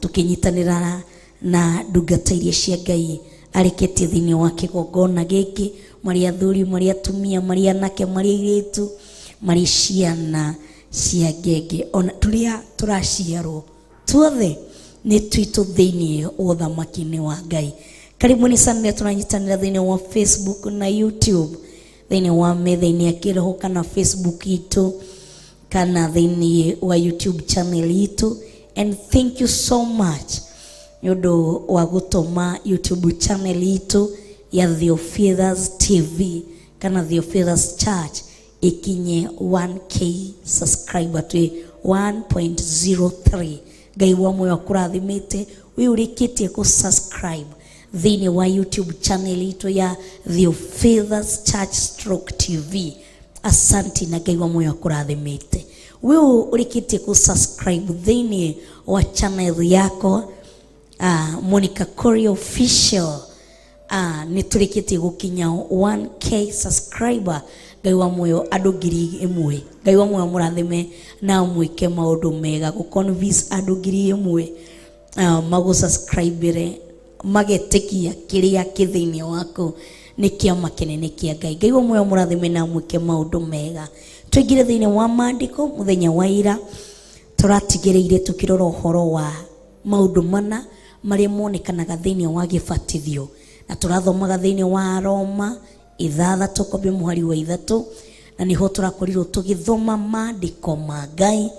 tũkĩnyitanĩra na ndungata iria cia Ngai areketie thĩinĩ wa kĩgongona gĩkĩ, marĩ athuri, marĩ atumia, marĩ anake, marĩ airĩtu, marĩ ciana cia ngenge, ona tũrĩa tũraciarwo tuothe nĩ twitũ thĩinĩ wa ũthamaki-inĩ wa Ngai. Karibuni sana rĩrĩa tũranyitanĩra thĩinĩ wa Facebook na YouTube, thĩinĩ wa metha-inĩ ya kĩroho kana Facebook itũ kana thĩinĩ wa YouTube channel itũ. And thank you so much nĩ ũndũ wa gũtũma YouTube channel itũ ya Theophilus TV kana Theophilus Church ikinye 1K subscriber, twĩ 1.03. Ngai wa muoyo akũrathimĩte wĩ ũrĩkĩtie kũ subscribe thĩinĩ wa YouTube channel itũ ya Theophilus Church Stroke TV. Asanti na Ngai wa muoyo akũrathimĩte. Wĩ ũrĩkĩtie kũ subscribe thĩinĩ wa channel yako Monica Kuria Official, nĩ tũrĩkĩtie gũkinya 1K subscriber. Ngai wa muoyo andũ 1,000, Ngai wa muoyo mũrathime na mwĩke maũndũ mega gũ convince andũ 1,000 magũ subscribe magetĩkia kĩrĩa kĩ thĩinĩ waku nĩ kĩama kĩnene kĩa Ngai. Ngai wa muoyo mũrathime na mwĩke maũndũ mega. Tũingĩre thĩinĩ wa maandĩko mũthenya wa ira tũratigĩrĩire tũkĩrora ũhoro wa maũndũ mana marĩa monekanaga thĩinĩ wa gĩbatithio, na tũrathomaga thĩinĩ wa Roma 6 kwambia mũhari wa 3, na nĩho tũrakorirwo tũgĩthoma maandĩko ma Ngai.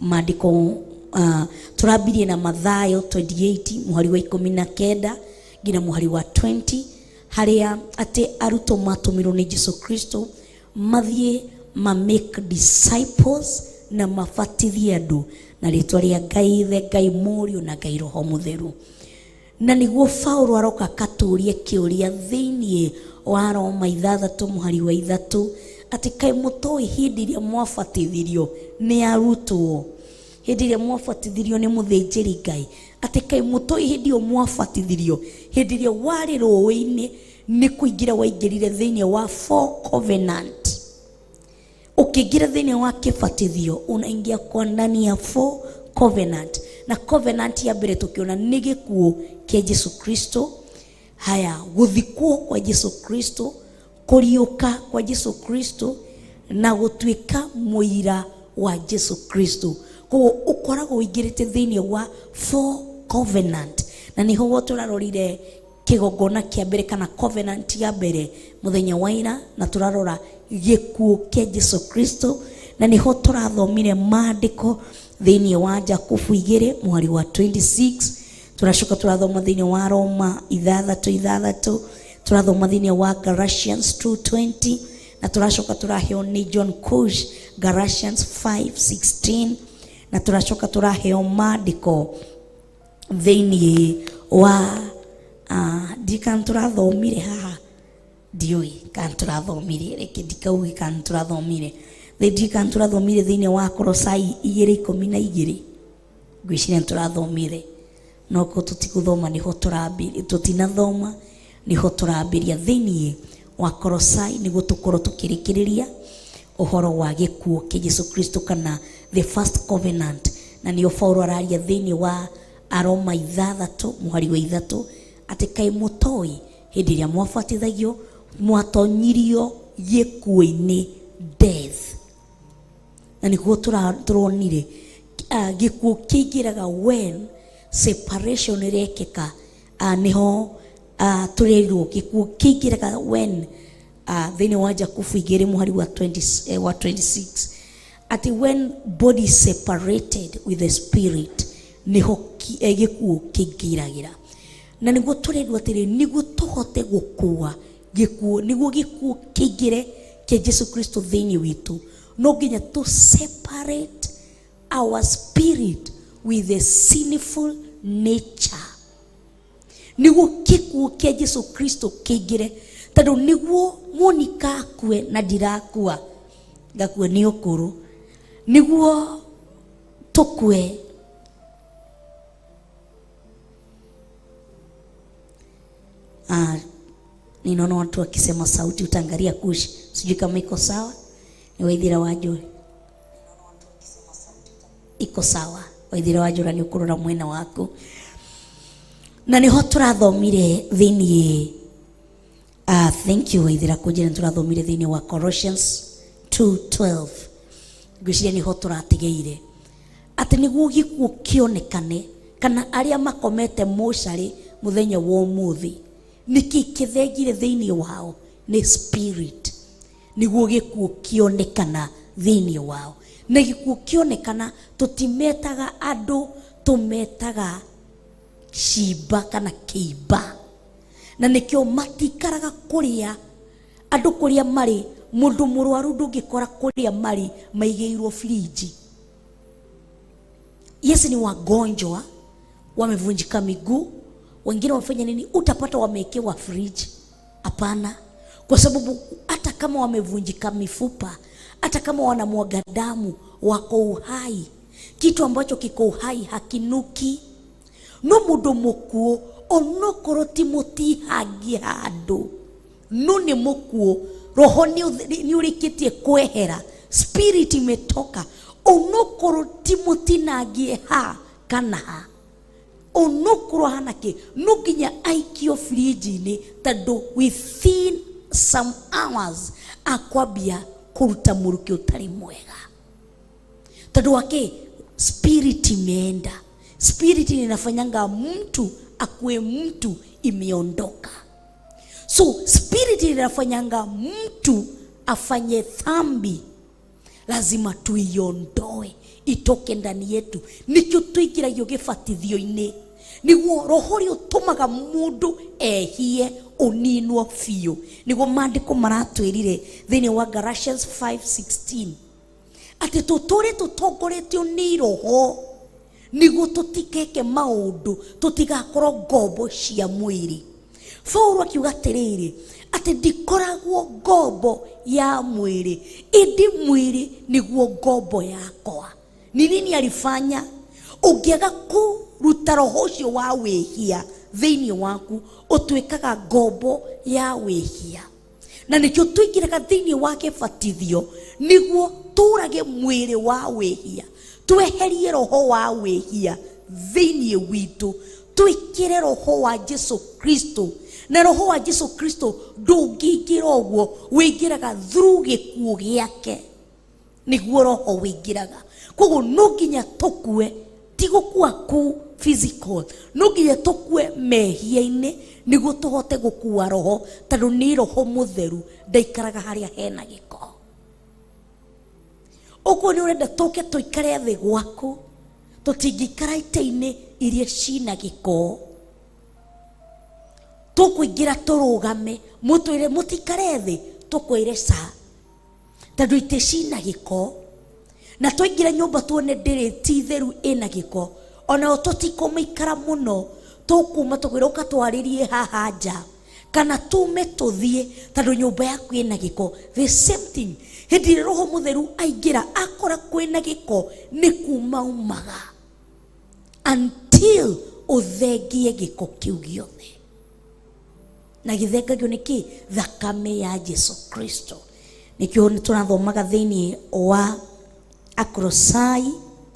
Maandĩko tũrambirie na Mathayo 28 mũhari wa 19 nginya mũhari wa 20, harĩa atĩ arutwo matũmirwo nĩ Jesu Kristo mathiĩ ma make disciples na mabatithie andũ na rĩtwa rĩa Ngai Ithe, Ngai Mũriũ na Ngai Roho Mũtheru. Na nĩguo Paulo aroka akatũria kĩũria thĩinĩ wa Roma 6 mũhari wa 3, atĩ kaĩ mũtoĩ hĩndĩ ĩrĩa mwabatithirio nĩ arutwo, hĩndĩ ĩrĩa mwabatithirio nĩ mũthĩnjĩri Ngai, atĩ kaĩ mũtoĩ hĩndĩ ĩyo mwabatithirio, hĩndĩ ĩrĩa warĩ rũĩ-inĩ nĩ kũingĩra waingĩrire thĩinĩ wa four covenant. Ũkĩingĩra thĩinĩ wa kĩbatithio unaingia kwa ndani ya four covenant, na covenant ya mbere tũkĩona nĩ gĩkuũ kĩa Jesu Kristo, haya gũthikwo kwa Jesu Kristo, kũriũka kwa Jesu Kristo na gũtuĩka mũira wa Jesu Kristo. Koguo ũkoragwo ũingĩrĩte thĩinĩ wa four covenant, na nĩho tũrarorire kĩgongona kĩa mbere kana covenant ya mbere mũthenya wa ira, na tũrarora gĩkuũ kĩa Jesu Kristo, na nĩho tũrathomire maandĩko thĩinĩ wa Jakubu 2 mũhari wa 26, tũracoka tũrathoma thĩinĩ wa Roma 6:6, tũrathoma thĩinĩ wa Galatians 2:20, na tũracoka tũraheo nĩ John Kush Galatians 5:16, na tũracoka tũraheo maandĩko thĩinĩ wa ndikana tũrathomire haha, ndiũĩ kana tũrathomire, reke ndikauge kana tũrathomire, ndikana tũrathomire thĩinĩ wa Kolosai 2:12. Ngwĩciria nĩ tũrathomire, no ko tũtigũthoma nĩho tũrambĩrĩria, tũtinathoma nĩho tũrambĩrĩria thĩinĩ wa Kolosai, nĩguo tũkorwo tũkĩrĩkĩrĩria ũhoro wa gĩkuũ kĩa Jesu Kristo kana the first covenant. Na nĩo Paulo araria thĩinĩ wa Aroma 6 mũhari wa 3 atĩ kaĩ mũtoĩ hĩndĩ ĩrĩa mwabatithagio mwatonyirio gĩkuũ-inĩ, death. Na nĩguo tũronire gĩkuũ kĩingĩraga when separation ĩrekĩka. Nĩho tũrerirwo gĩkuũ kĩingĩraga when thĩinĩ wa Jakubu 2 mũhari wa 20, wa 26 atĩ when body separated with the spirit nĩho gĩkuũ kĩingĩragĩra. Na nĩguo tũrerwo atĩrĩ, nĩguo tũhote gũkua gĩkuũ, nĩguo gĩkuũ kĩingĩre kĩa Jesu Kristo thĩinĩ witũ, no nginya tũ separate our spirit with the sinful nature, nĩguo gĩkuũ kĩa Jesu Kristo kĩingĩre. Tondũ nĩguo Monica akue na ndirakua, ngakua nĩ ũkũrũ, nĩguo tũkue ninaona watu wakisema sauti, utaangalia kush, sijui kama iko sawa. Ni Waithira wa Njũra, iko sawa. Waithira wa Njũra nĩ ũkũrora mwena waku. Na nĩho tũrathomire thĩinĩ, thank you Waithira kũnjĩra nĩ tũrathomire thĩinĩ wa Colossians 2:12. Ngwĩciria nĩho tũratigĩire atĩ nĩguo gĩkuũ kĩonekane kana arĩa makomete mocarĩ mũthenya wa ũmũthĩ, nĩkĩ kĩthengire thĩinĩ wao? Nĩ spirit. Nĩguo gĩkuũ kĩonekana thĩinĩ wao. Na gĩkuũ kĩonekana tũtimetaga andũ, tũmetaga cimba kana kĩimba. Na nĩkĩo matikaraga kũrĩa andũ kũrĩa marĩ. Mũndũ mũrwaru ndũngĩkora kũrĩa marĩ maigĩirwo friji. Yes, ni wagonjwa, wamevunjika miguu, wengine wamefanya nini, utapata wamewekewa fridge? Hapana, kwa sababu hata kama wamevunjika mifupa, hata kama wanamwaga damu, wako uhai. Kitu ambacho kiko uhai hakinuki. No mũndũ mũkuũ onokorwo ti mũtihangie handũ, no nĩ mũkuũ, roho nĩ ũrĩkĩtie kwehera, spirit imetoka, onokorwo ti mũtinangie ha kana ha, onokorwo hana kĩ, no nginya aikio fridge-inĩ, tondũ within some hours akwambia kũruta mũrukĩ ũtarĩ mwega. Tondũ wake spirit imeenda. Spirit inafanyanga mtu akue mtu imeondoka. So spirit inafanyanga mtu afanye dhambi, lazima tuiondoe itoke ndani yetu. Nikio tuingiragio gĩbatithio-inĩ, nĩguo roho ũrĩa ũtũmaga mũndũ ehie ũninwo biũ. Nĩguo maandĩko maratwĩrire thĩinĩ wa Galatians 5:16 atĩ tũtũre tũtongoretio nĩ roho, nĩguo tũtikeke maũndũ, tũtigakorwo ngombo cia mwĩrĩ. Paulo akiuga atĩrĩrĩ, atĩ ndikoragwo ngombo ya mwĩrĩ, ĩndĩ mwĩrĩ nĩguo ngombo yakwa. Ni nini alifanya? Ũngĩaga kũruta roho ũcio wa wĩhia thĩinĩ waku, ũtuĩkaga ngombo ya wĩhia. Na nĩkĩo tũingĩraga thĩinĩ wa gĩbatithio, nĩguo tũrage mwĩrĩ wa wĩhia, tweherie roho wa wĩhia thĩinĩ witũ, twĩkĩre roho wa Jesu Kristo. Na roho wa Jesu Kristo ndũngĩingĩra ũguo, wĩingĩraga through gĩkuũ gĩake, nĩguo roho wĩingĩraga. Koguo no nginya tũkue, ti gũkua ku physical, no nginya tũkue mehia-inĩ nĩguo tũhote gũkua roho, tondũ nĩ roho mũtheru ndaikaraga harĩa hena gĩko. Ũguo nĩ ũrenda tũke tũikare thĩ gwaku, tũtingĩikara itĩ-inĩ iria cina gĩko. Tũkũingĩra tũrũgame, mũtwĩre mũtikare thĩ, tũkwĩre ca, tondũ itĩ cina gĩko. Na twaingĩra nyũmba tuone ndĩrĩ ti theru ĩna gĩko, onao tũtikũmĩikara mũno, tũkuma tũkwĩra ũka twarĩrie haha nja, kana tume tũthiĩ, tondũ nyũmba yaku ĩna gĩko. The same thing, hĩndĩ ĩrĩa roho mũtheru aingĩra akora kwĩna gĩko, nĩ kuma umaga. Until ũthengie gĩko kĩu gĩothe. Na gĩthengagio nĩ kĩ? Thakame ya Jesu Kristo. Nĩkĩo nĩ tũrathomaga thĩinĩ wa Akolosai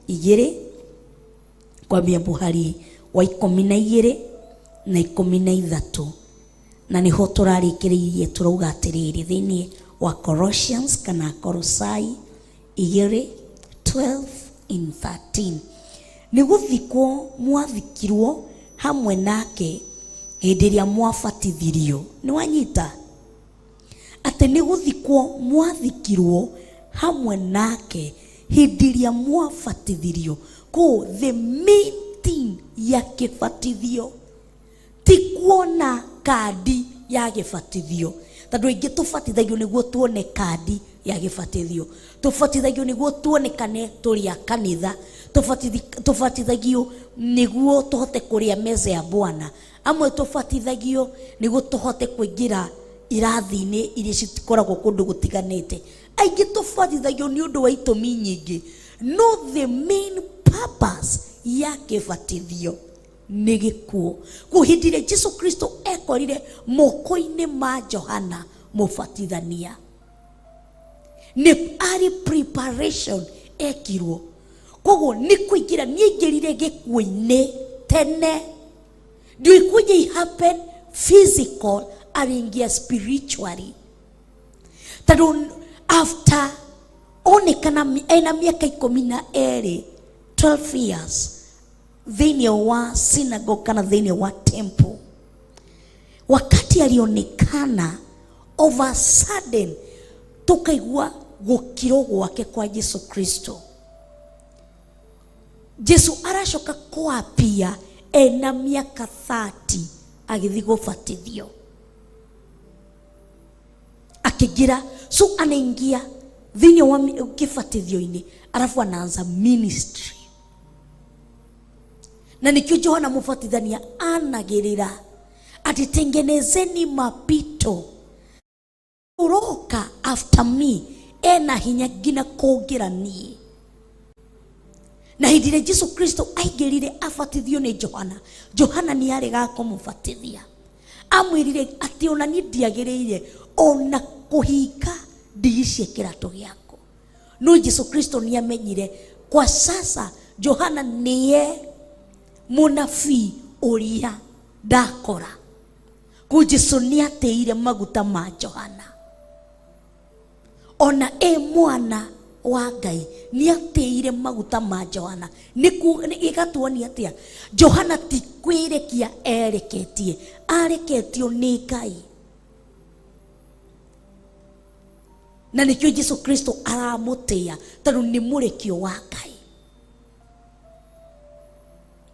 2 kwambia mũhari wa 12 na 13, na nĩho tũrarĩkĩrĩirie. Tũrauga atĩrĩrĩ thĩinĩ wa Colossians kana Akolosai 2 12 in 13, nĩ gũthikwo mwathikirwo hamwe nake hĩndĩ ĩrĩa mwabatithirio. Nĩ wanyita atĩ nĩ gũthikwo mwathikirwo hamwe nake hĩndĩ ĩrĩa mwabatithirio. Ko the main thing ya kĩbatithio ti kuona kandi ya gĩbatithio, tondũ aingĩ tũbatithagio nĩguo tuone kandi ya gĩbatithio, tũbatithagio nĩguo tuonekane tũrĩ a kanitha, tũbatithagio nĩguo tũhote kũrĩa meza ya Bwana, amwe tũbatithagio nĩguo tũhote kũingĩra irathi-inĩ iria cikoragwo kũndũ gũtiganĩte. Aingĩ tũbatithagio nĩ ũndũ wa itũmi nyingĩ, no the main purpose ya kĩbatithio nĩ gĩkuũ. Kũu hĩndĩ ĩrĩa Jesu Kristo ekorire moko-inĩ ma Johana mũbatithania, nĩ arĩ preparation ekirwo. Koguo nĩ kũingĩra nĩ aingĩrire gĩkuũ-inĩ tene. Ndio ikuje i happen physical, aliingia spiritually, tondũ after onekana ena mĩaka 12, 12 years, thĩinĩ wa synagogue kana thĩinĩ wa temple, wakati alionekana, over sudden tukaigua gũkirwo gwake kwa Jesu Kristo. Jesu aracoka kwapia ena mĩaka 30 agĩthiĩ gũbatithio, akĩingĩra. So anaingia thĩinĩ wa kĩbatithio-inĩ, alafu anaanza ministry. Na nikio Johana mũbatithania anagĩrĩra ati, "Tengenezeni mapito, uroka after me ena hinya nginya kũngĩra niĩ." Na hĩndĩ ĩrĩa Jesu Kristo aingĩrire abatithio nĩ Johana, Johana nĩ arega kũmũbatithia, amwĩrire atĩ ona niĩ ndiagĩrĩire ona kũhinga ndigi cia kĩratũ gĩaku. No Jesu Kristo nĩ amenyire kwa sasa Johana nĩye mũnabii ũrĩa ndakora. Kũ Jesu nĩ atĩire maguta ma Johana. Ona e mwana wa Ngai nĩ atĩire maguta ma Johana. Ĩgatuonia atĩa? Johana ti kwĩrekia ereketie, areketio nĩ Ngai. Na nĩkĩo Jesu Kristo aramũtĩa, tondũ nĩ mũrekio wa Ngai.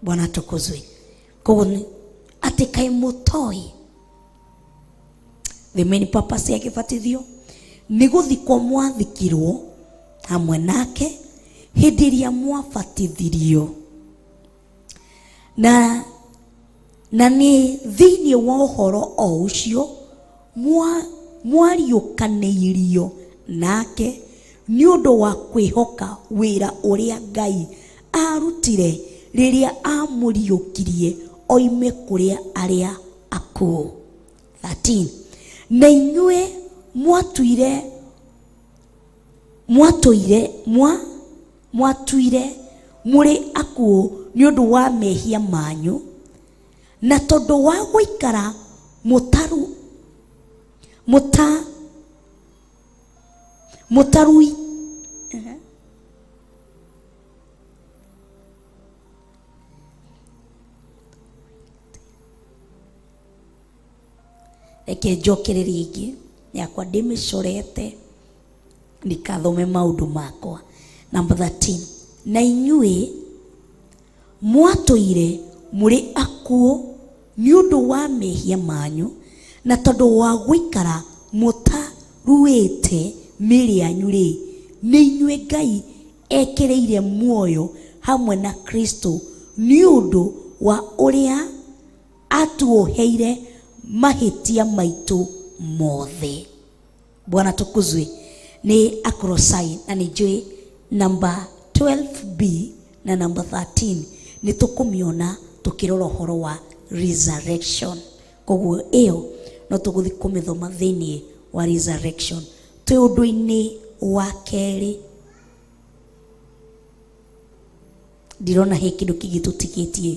Bwana atukuzwe. Koguo nĩ atĩ kaĩ mũtoĩ the main purpose ya kĩbatithio nĩ gũthikwo mwathikirwo hamwe nake hĩndĩ ĩrĩa mwabatithirio, na nĩ thĩinĩ wa ũhoro o ũcio mwariũkanĩirio nake nĩ ũndũ wa kwĩhoka wĩra ũrĩa Ngai arutire rĩrĩa amũriũkirie oime kũrĩa arĩa akuũ. 13, na inyuĩ mwatuire mwatũire mwa mwatuire mũrĩ akuũ nĩ ũndũ wa mehia manyu na tondũ wa gũikara mũtaru mũta mũtarui. Ehe. Reke njokere rĩngĩ yakwa ndĩmĩcorete ndikathome maũndũ makwa. Number 13, na inyuĩ mwatũire mũrĩ akuũ nĩ ũndũ wa mehia manyu na tondũ wa gũikara mũtaruĩte mĩĩrĩ yanyu rĩ, nĩ inyuĩ Ngai ekĩrĩire muoyo hamwe na Kristo nĩ ũndũ wa ũrĩa atuoheire mahĩtia maitũ mothe. Bwana tukuzwe. Nĩ Akolosai, na nĩ njũĩ number 12b na number 13. Nĩ tũkũmĩona tũkĩrora ũhoro wa resurrection. Koguo ĩyo no tũgũthiĩ kũmĩthoma thĩinĩ wa resurrection. Twĩ ũndũ-inĩ wa kerĩ, ndirona he kĩndũ kĩngĩ tũtigĩtie.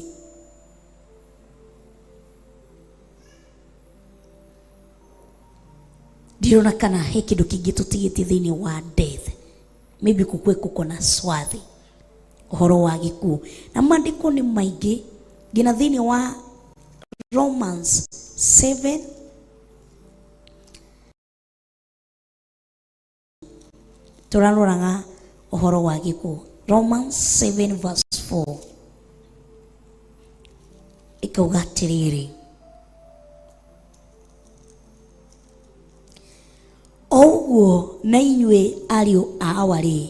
Ndirona kana he kĩndũ kĩngĩ tũtigĩtie thĩinĩ wa death. Maybe kukue kuko na swathi ũhoro wa gĩkuũ, na maandĩko nĩ maingĩ nginya thĩinĩ wa Romans 7. Tũraroraga ũhoro wa gĩkuũ. Romans 7 verse 4 ĩkauga atĩrĩrĩ, o ũguo na inyuĩ ariũ a awa-rĩ,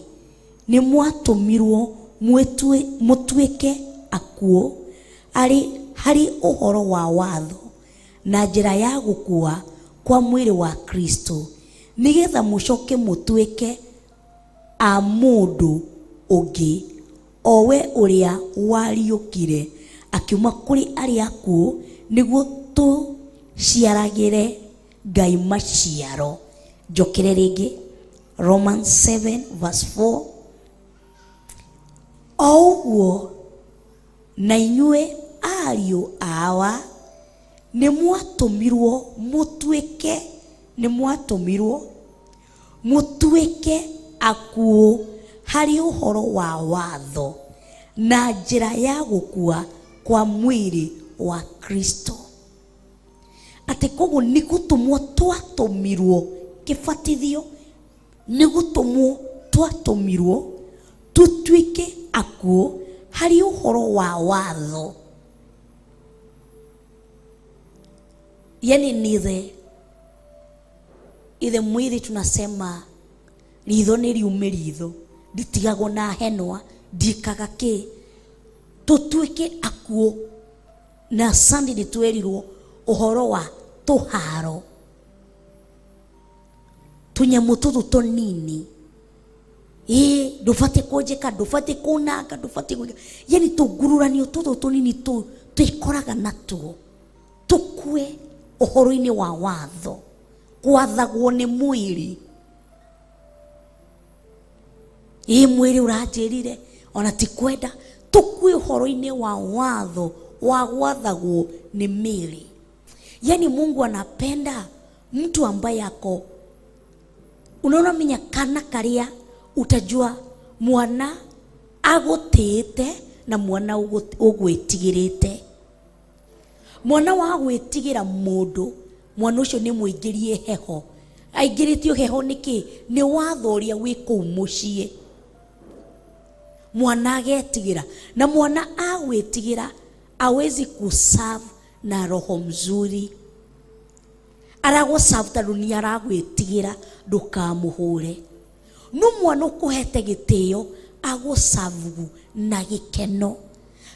nĩ mwatũmirwo mũtuĩke akuũ arĩ harĩ ũhoro wa watho na njĩra ya gũkua kwa mwĩrĩ wa Kristo, nĩgetha mũcoke mũtuĩke a mũndũ ũngĩ, o we ũrĩa wariũkire akiuma kũrĩ arĩa akuũ, nĩguo tũciaragĩre Ngai maciaro. Njokere rĩngĩ Romans 7 verse 4, o ũguo na inyuĩ ariũ awa nĩ mwatũmirwo mũtuĩke, nĩ mwatũmirwo mũtuĩke akuũ harĩ ũhoro wa watho na njĩra ya gũkua kwa mwĩrĩ wa Kristo. Atĩ koguo nĩ gũtũmwo twatũmirwo kĩbatithio, nĩ gũtũmwo twatũmirwo tũtuĩke akuũ harĩ ũhoro wa watho. Yani ni the ithe mwĩrĩ, tunasema ritho nĩ riume ritho nditigagwo na henwa ndikaga kĩ, tũtuĩke akuũ. Na Sunday nĩ twerirwo ũhoro wa tũharo, tũnyamũ tũtũ tũnini, ĩĩ ndũbatiĩ kũnjĩka, ndũbatiĩ kũnanga, ndũbatiĩ gwĩka, yani tũngururanio tũtũ tũnini twĩkoraga natuo, tũkue ũhoro-inĩ wa watho, gwathagwo nĩ mwĩrĩ. Ĩĩ mwĩrĩ ũranjĩrire ona ti kwenda, tũkue ũhoro-inĩ wa watho wa gwathagwo nĩ mĩĩrĩ. Yani Mungu anapenda mtu ambaye ako, unaona minya kana karia utajua mwana agũtĩĩte na mwana ũgwĩtigĩrĩte. Mwana wa gwĩtigĩra mũndũ, mwana ũcio nĩ mũingĩrie heho. Aingĩrĩtio heho nĩkĩ? Nĩ watho ũrĩa wĩ kũu mũciĩ. Mwana agetigĩra, na mwana agwĩtigĩra awezi kuserve na roho mzuri. Aragũserve tondũ nĩ aragwĩtigĩra ndũkamũhũre. No mwana ũkũhete gĩtĩo agũserve na gĩkeno,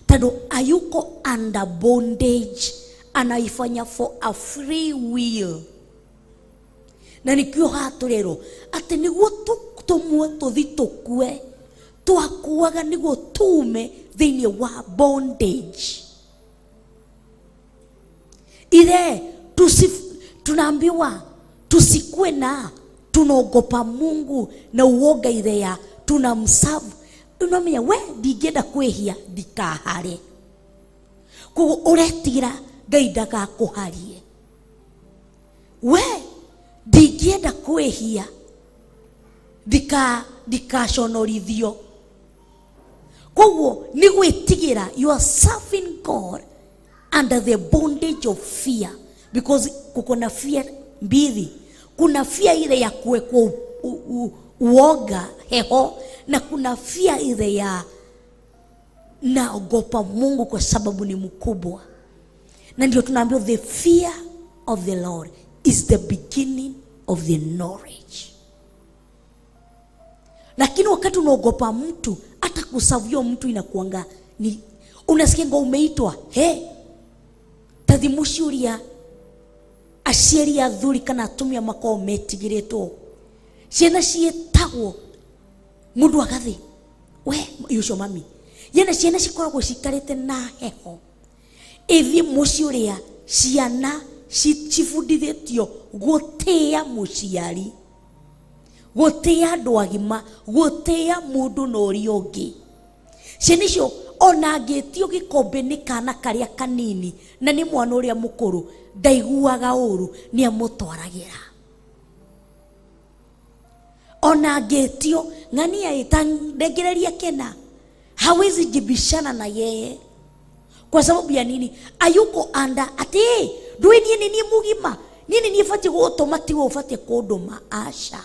tondũ ayuko under bondage, anaifanya for a free will. Na nikio haha tũrerwo atĩ nĩguo tũmwe tũthi tũkue, twakuaga nĩguo tume thĩinĩ wa bondage ile tunaambiwa tusikue na tunaogopa Mungu na uoga ile ya tunamserve. Unamenya we ndingĩenda kwĩhia ndikahare, koguo ũretigĩra Ngai ndagakũharie. We ndingĩenda kwĩhia ndikaconorithio, koguo nĩ gwĩtigĩra. You are serving God under the bondage of fear, because kuko na fear mbili. Kuna fear ile ya kuwekwa uoga heho, na kuna fear ile ya naogopa Mungu kwa sababu ni mkubwa. Na ndio tunaambiwa the fear of the Lord is the beginning of the knowledge. Lakini wakati unaogopa mtu, hata kusavio mtu inakuanga ni unasikia ngo umeitwa he tathimuciuria aciari athuri kana atumia makoragwo metigĩrĩtwo, ciana ciĩtagwo, mũndũ agathi we ucio mami, Yene ciana cikoragwo cikarĩte na heho. Ĩthiĩ mũciĩ ũrĩa ciana cibundithĩtio gũtĩĩa mũciari, gũtĩĩa andũ agima, gũtĩĩa mũndũ na ũrĩa ũngĩ. Ciana icio ona angĩtio gĩkombe nĩ kana karĩa kanini na nĩ mwana ũrĩa mũkũrũ, ndaiguaga ũru, nĩ amũtwaragĩra. Ona angĩtio ng'ania ĩtandengereria kena, hawezi jibishana na yeye. Kwa sababu ya nini? Ayuko anda ati ndũĩ niĩ nĩ niĩ mũgima, niĩ nĩ niĩ batiĩ gũgũtũma, tiwe ũbatiĩ kũndũma. Aca,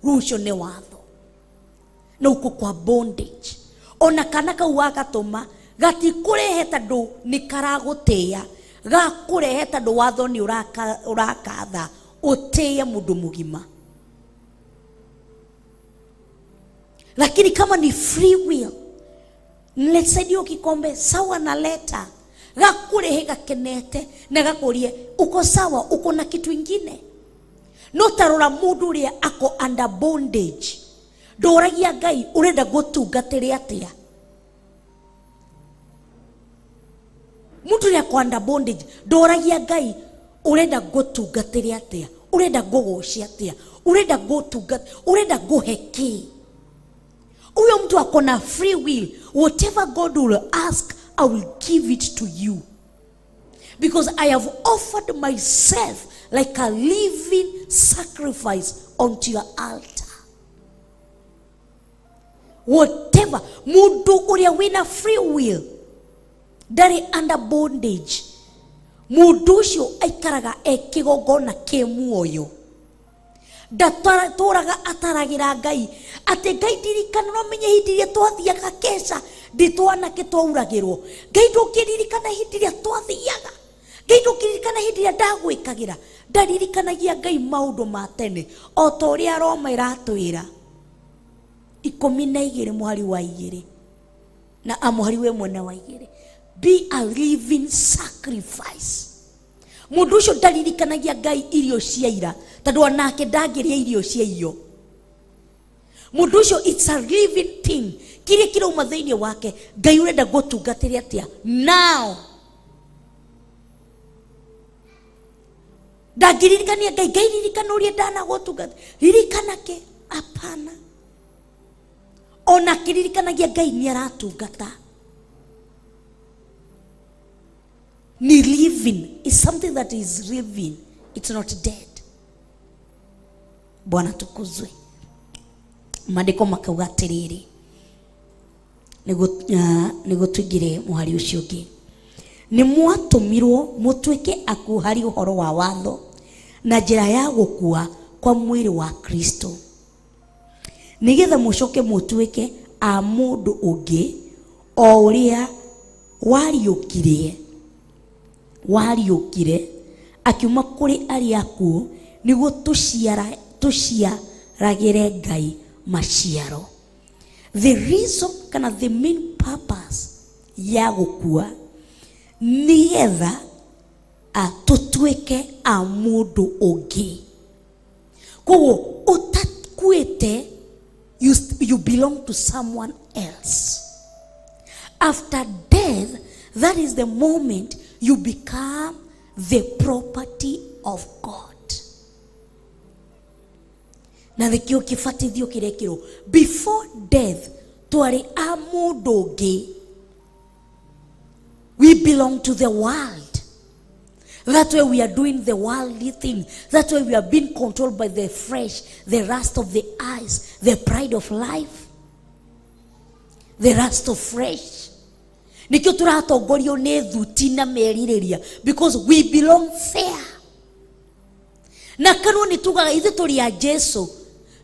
rĩu ũcio nĩ watho na uko kwa bondage. Ona kana kau wagatũma gatikũrehe tondũ nĩ karagũtĩĩa, gakũrehe tondũ watho nĩ ũrakatha ũtĩĩe mũndũ mũgima. Lakini kama ni free will, nilisaidia kikombe sawa na leta, gakurehe gakenete na gakurie uko sawa, uko na kitu ingine. No tarora mundu uria ako under bondage, ndoragia Ngai urenda gutungatire atia. Mundu uria ako under bondage ndoragia Ngai urenda gutungatire atia, urenda gugocia atia, urenda gutungat, urenda guhe ki. Huyo mtu ako na free will. Whatever God will ask, I will give it to you. Because I have offered myself like a living sacrifice onto your altar. Whatever. Mundu uria wina free will, ndari under bondage. Mundu ucio aikaraga e kigongona ki muoyo. Ndatũraga ataragira Ngai atĩ Ngai ndirikana, no menye hĩndĩ ĩrĩa twathiaga keca ndĩ twanake twauragĩrwo. Ngai ndũngĩririkana hĩndĩ ĩrĩa twathiaga, Ngai ndũngĩririkana hĩndĩ ĩrĩa ndagwĩkagĩra. Ndaririkanagia Ngai maũndũ ma tene o ta ũrĩa Roma ĩratwĩra 12 mũhari wa 2 na mũhari wa 1 na wa 2, be a living sacrifice. Mundu ucio ndaririkanagia Ngai irio cia ira tondu onake ndangĩrĩa irio cia iyo. Mundu ucio it's a living thing, kiria kirauma thĩinĩ wake. Ngai urenda gũtungatĩre atia now? Ndangĩririkania Ngai, Ngai ririkana ũrĩa ndanagũtungata, ririkana ke? Hapana. Ona akĩririkanagia Ngai nĩ aratungata. Ni living, is something that is living, it's not dead. Bwana tukuzwe. Maandiko makauga atiriri niguo tuingire muhari ucio ungi. Ni mwatũmirwo mũtuĩke akuũ harĩ ũhoro wa watho na njĩra ya gũkua kwa mwĩrĩ wa Kristo, nĩgetha mũcoke mũtuĩke a mũndũ ũngĩ o ũrĩa wariũkire akiuma kũrĩ arĩa akuũ, nĩguo tũciaragĩre Ngai maciaro. The reason kana the main purpose ya gũkua nĩgetha tũtuĩke a mũndũ ũngĩ. Koguo ũtakuĩte, you belong to someone else. After death, that is the moment you become the property of God. Na nĩkĩo kĩbatithio kĩrekĩrwo before death, twarĩ a mũndũ ũngĩ. We belong to the world. That's why we are doing the worldly thing. That's why we are being controlled by the flesh, the lust of the eyes, the pride of life, the lust of flesh. Nikio tũratongorio nĩ thuti na merirĩria, because we belong there. Na kanua nĩ tugaga ithuĩ tũrĩ a Jesu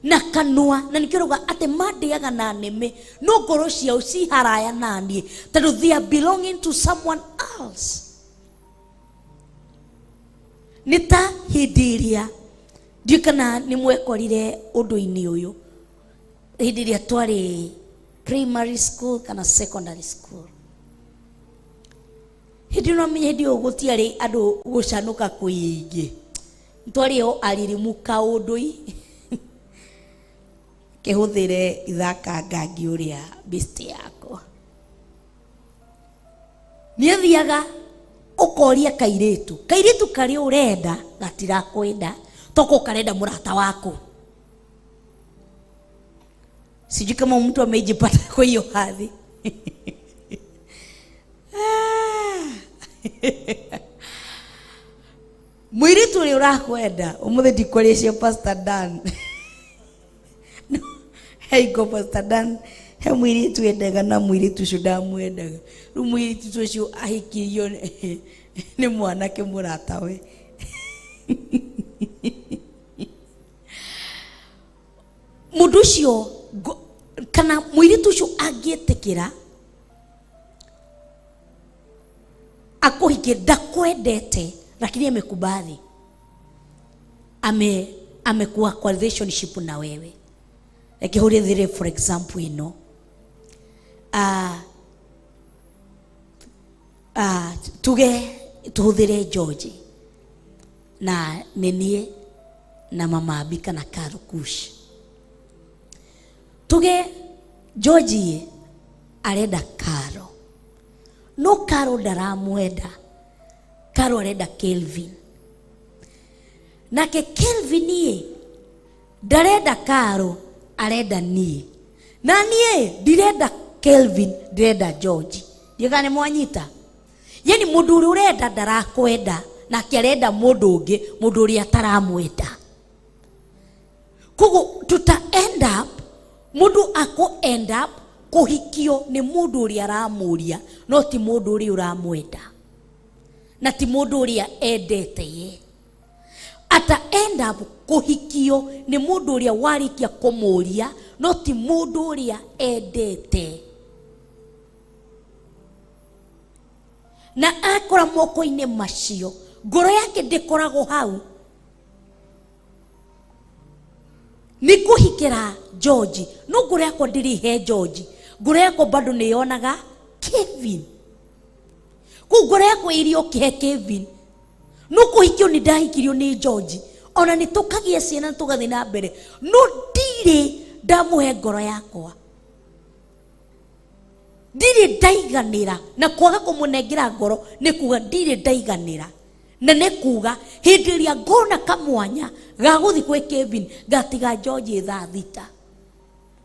na kanua, na nikio rauga atĩ mandĩaga na nĩmĩ, no ngoro ciao ci haraya na niĩ, tondũ they are belonging to someone else. Nĩ ta hĩndĩ ĩrĩa ndiũĩ kana nĩ mwekorire ũndũ-inĩ ũyũ, hĩndĩ ĩrĩa twarĩ primary school kana secondary school. Hĩndĩ ĩno menye hĩndĩ ĩyo gũtiarĩ andũ gũcanũka kũingĩ, twarĩ o aririmu kaũndũ-i kĩhũthĩre ithaka ngangi ũrĩa best yakwa. Nĩ athiaga ũkoria kairĩtu, kairĩtu karĩa ũrenda gatirakwenda toko karenda mũrata waku. Sijui kama mtu amejipata kwa hiyo hadhi. Mwiritu ũrĩa ũrakwenda ũmũthĩ ndikwarĩcio Pastor Dan. No, hey go Pastor Dan, he mwiritu endaga na mwiritu ũcio ndamwendaga. Rĩu mwiritu ũcio ahikirio nĩ mwanake mũratawe. Mũndũ ũcio kana mwiritu ũcio angĩtĩkĩra akuhikie, ndakwendete lakini amekubali, amekuwa kwa relationship na wewe. Reke hũrĩthĩre for example ĩno, tuge tuhũthĩre George na nĩniĩ na mama Abi kana Carol Kush. Tuge George arenda Carol, no Carol ndaramwenda. Carol arenda Kelvin, nake Kelvin ye ndarenda Carol, arenda niĩ, na niĩ ndirenda Kelvin, ndirenda George. Ndiũĩ kana nĩ mwanyita. Yani mũndũ ũrĩa ũrenda ndarakwenda, nake arenda mũndũ ũngĩ, mũndũ ũrĩa ataramwenda. Koguo tuta end up, mũndũ ako end up kũhikio nĩ mũndũ ũrĩa aramũria, no ti mũndũ ũrĩa ũramwenda, na ti mũndũ ũrĩa endete ye. Ata end up kũhikio nĩ mũndũ ũrĩa warĩkia kũmũria, no ti mũndũ ũrĩa endete. Na akora moko-inĩ macio, ngoro yake ndĩkoragwo hau. Nĩ ngũhikĩra George, no ngoro yakwa ndĩrĩ he George. Ngoro yakwa bado nĩ yonaga Kevin. Kũu ngoro yakwa ĩrĩ o kĩhe Kevin. No kũhikio nĩ ndahikirio nĩ George. Ona nĩ tũkagĩa ciana tũgathiĩ na mbere. No ndirĩ ndamũhe ngoro yakwa. Ndirĩ ndaiganĩra. Na kwaga kũmũnengera ngoro nĩ kuga ndirĩ ndaiganĩra. Na nĩ kuga hĩndĩ ĩrĩa ngona kamwanya ga gũthiĩ kwĩ Kevin, ngatiga George thaa thita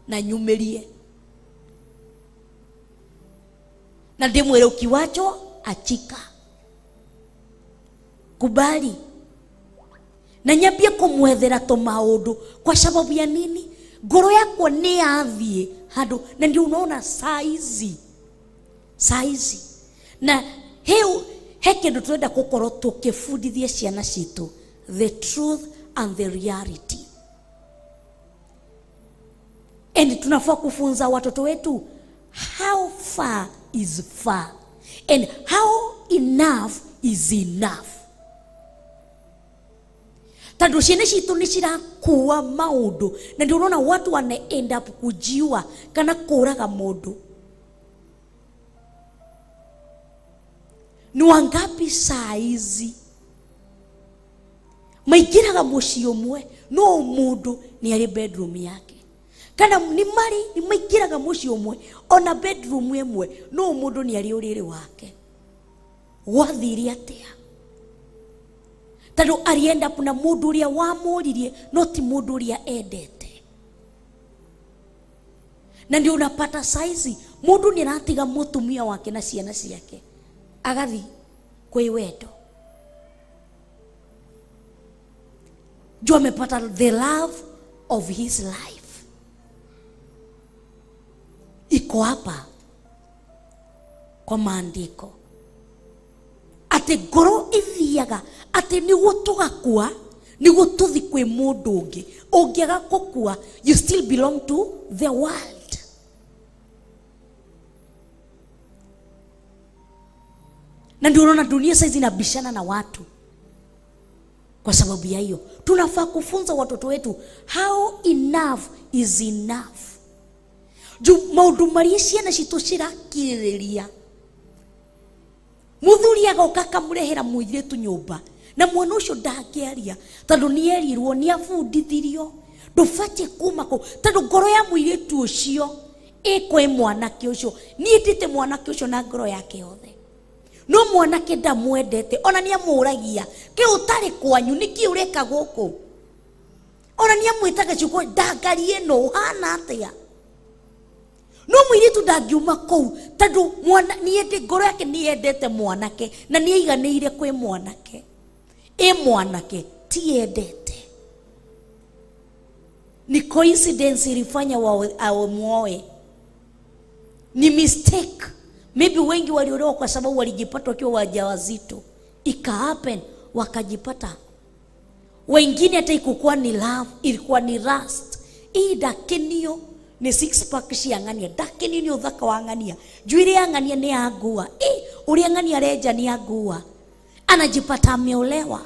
na nyumĩrie. Na ndĩmwĩre ukiwachwo achika. Kubali. Na nyambie kũmwethera tũmaũndũ kwa sababu ya nini? Ngoro yakwa nĩ yathiĩ handũ, na ndio unaona saizi. Saizi. Na heu he kĩndũ tũrenda gũkorwo tũkĩbundithia ciana citũ, the truth and the reality. And tunafaa kufunza watoto wetu how far is far and how enough is enough. Tondũ ciana citũ nĩ cirakua maũndũ, na ndio unaona watu wana end up kujiua kana kũraga mũndũ. Ni wangapi saa hizi maingĩraga mũciĩ ũmwe, no mũndũ nĩ arĩ bedroom yake, kana nĩ marĩ nĩ maingĩraga mũciĩ ũmwe ona bedroom ĩmwe, no mũndũ nĩ arĩ ũrĩrĩ wake. Gwathire atĩa? Tondũ arienda na mũndũ ũrĩa wamũririe, no ti mũndũ ũrĩa endete. Na ndio unapata saizi mũndũ nĩ aratiga mũtumia wake na ciana ciake agathi kwĩ wendo. Juu amepata the love of his life. Iko hapa kwa maandiko. Atĩ ngoro ithiaga atĩ nĩguo tũgakua, nĩguo tũthi kwĩ mũndũ ũngĩ. Ũngĩaga gũkua, you still belong to the world. Na ndio unaona dunia saizi inabishana na watu kwa sababu ya hiyo. Tunafaa kufunza watoto wetu how enough is enough. Juu maũndũ marĩa ciana citũ cirakirĩrĩria. Mũthuri agoka akamũrehera mũirĩtu nyũmba, na mwana ũcio ndangĩaria tondũ nĩ erirwo, nĩ abundithirio ndũbatiĩ kuma kũu, tondũ ngoro ya mũirĩtu ũcio ĩkwĩ mwanake ũcio. Niĩ ndĩte mwanake ũcio na ngoro yake yothe. No mwanake ndamwendete, ona nĩamũragia kĩ ũtarĩ kwanyu nĩkĩ ũreka gũkũ, ona nĩamwĩtaga ciugo ndangari ĩno ũhana atĩa. No mũirĩtu ndangiuma kũu tondũ mwana niende ngoro yake nĩyendete mwanake na nĩaiganĩire kwĩ mwanake. Ĩ mwanake tiendete. Ni coincidence ilifanya wamuoe, ni mistake. Maybe wengi waliolewa kwa sababu walijipata wakiwa wajawazito, ika happen wakajipata. Wengine hata ikukuwa ni love, ilikuwa ni lust. Hii ndakenio ni six pack cia ng'ania, ndakenio ni uthaka wa ng'ania, njuĩrĩ ya ng'ania ni ya ngua, ũrĩa ng'ania arenja ni ya ngua, anajipata ameolewa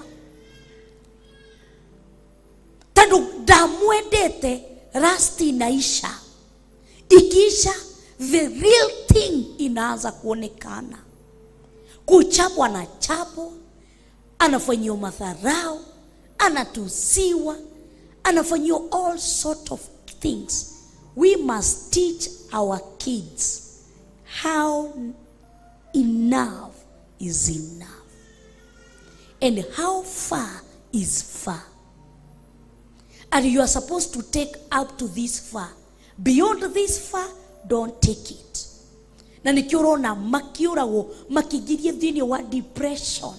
tondũ ndamwendete. Rust inaisha, ikiisha the real thing inaanza kuonekana. Kuchapwa na chapo, anafanyiwa madharau, anatusiwa, anafanyiwa all sort of things. We must teach our kids how enough is enough and how far is far. And you are supposed to take up to this far. Beyond this far, don't take it. Na nikio urona makiuragwo makigirie thiini wa depression.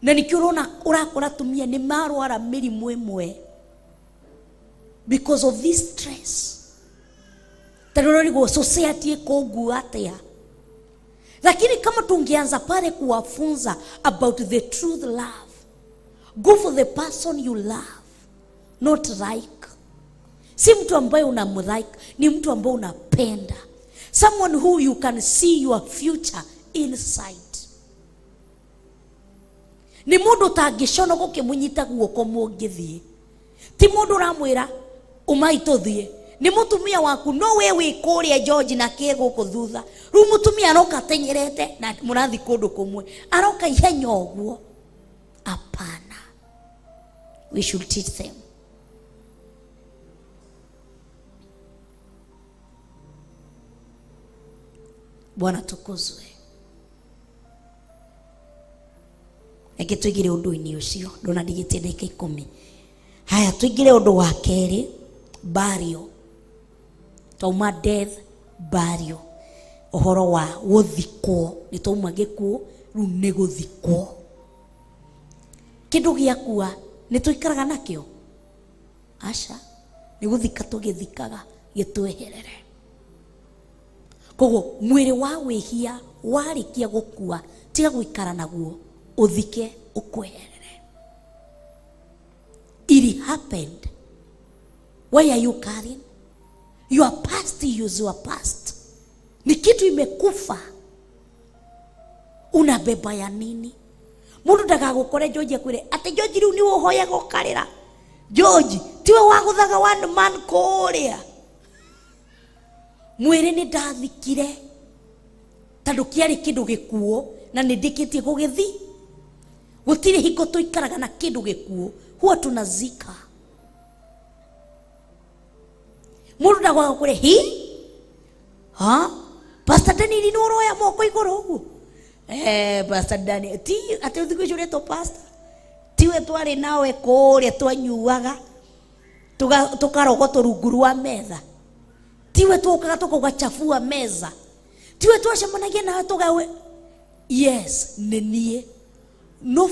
Na nikio urona urakora tumia ni marwara mirimu imwe because of this stress. Tondũ rĩu society ĩkũngua atĩa? Lakini kama tungeanza pale kuwafunza about the truth love. Go for the person you love, not like. Si mtu ambaye unamlike, ni mtu ambaye unapenda. Someone who you can see your future inside. Ni mundu utangĩconoka ũkĩmũnyita guoko mũngĩthiĩ. Ti mundu ũramwĩra umai tũthiĩ. Ni mutumia waku, no we wĩ kũrĩa George na kĩ gũkũ thutha. Rĩu mutumia aroka atenyerete na mũrathiĩ kũndũ kũmwe, aroka ihenya ũguo. Hapana. We should teach them. Bwana tukuzwe. Reke tuigire undu-ini ucio, ndona ndigĩtie ndagĩka 10. Haya, tuingire undu wa kerĩ, burial. Twauma death, burial. Ũhoro wa gũthikwo, nĩ twauma gĩkuũ, rĩu nĩ gũthikwo. Kĩndũ gĩakua nĩ tũikaraga nakĩo? Aca, nĩ gũthika tũgĩthikaga gĩtweherere. Koguo mwĩrĩ wa wĩhia warĩkia gũkua, tiga gũikara naguo, ũthike ũkweherere. It happened. Why are you carrying? Your past is your past. Ni kitu imekufa. Unabeba ya nini? Mundu ndagagukore George akwire ati George riu niwe uhoyaga ukarira. George tiwe waguthaga one man kuria. Mwiri ni ndathikire tondu kiari kindu gikuo na ni ndikitie gugithi. Gutiri hingo tuikaraga na kindu gikuo, huwa tunazika. Mundu ndagagukore hi ha Pastor Daniel ni uroya moko iguru uguo. Pastor Daniel ti ati thiku icio uretwo pastor, tiwe twari nawe kuria twanyuaga tukarogotwo rungu rwa metha, tiwe twokaga tukauga meza, tiwe twacemanagia nawe tugawe. Yes, nĩ niĩ. No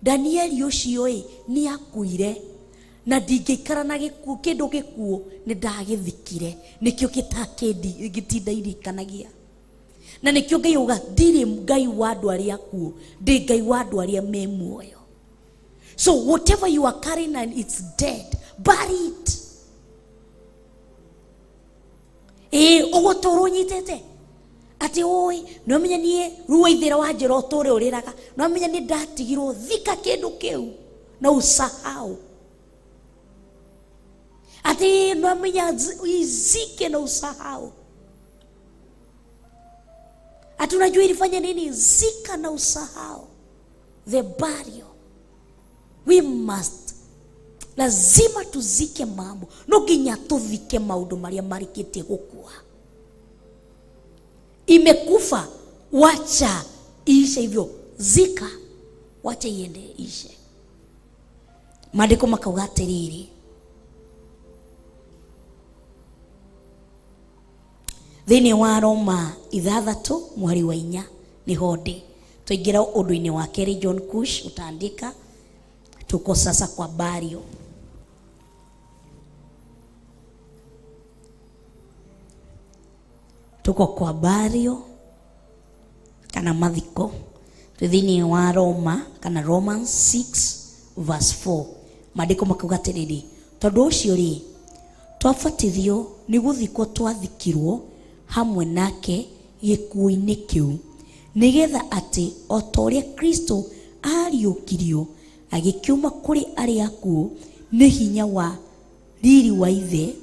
Daniel ũcio ĩ nĩ akuire na ndingĩikara na gĩkuũ, kĩndũ gĩkuũ nĩ ndagĩthikire, nĩkĩo gĩtinda irikanagia. Na nĩkĩo Ngai auga ndirĩ Ngai wa andũ arĩa akuũ, ndĩ Ngai wa andũ arĩa me muoyo. So whatever you are carrying and it's dead, bury it. Ũgũtũũra ũnyitĩte atĩ ũĩ no menye niĩ ruo ithĩra wa njĩra ũtũũre ũrĩraga, no menye nĩ ndatigirwo, thika kĩndũ kĩu na usahau. Atĩ no menye izike na usahau. Ati unajua ilifanya nini? Zika na usahau. The burial. We must, lazima tuzike mambo. No nginya tuthike maundu maria marikitie gukua. Imekufa, Wacha iishe hivyo, zika, wacha iende ishe. Maandĩko makauga atĩrĩrĩ, thĩinĩ wa Roma 6:4 nĩho ndĩ. Twaingĩra ũndũ-inĩ wa kerĩ, John Kush utaandika. Tuko sasa kwa bario. Tuko kwa bario kana mathiko. Twĩ thĩinĩ wa Roma kana Romans 6 verse 4. Maandĩko makauga atĩrĩrĩ, tondũ ũcio rĩ, twabatithio nĩ gũthikwo twathikirwo hamwe nake gĩkuũ-inĩ kĩu, nĩgetha atĩ o ta ũrĩa Kristo ariũkirio agĩkiuma kũrĩ arĩa akuũ nĩ hinya wa riri wa Ithe,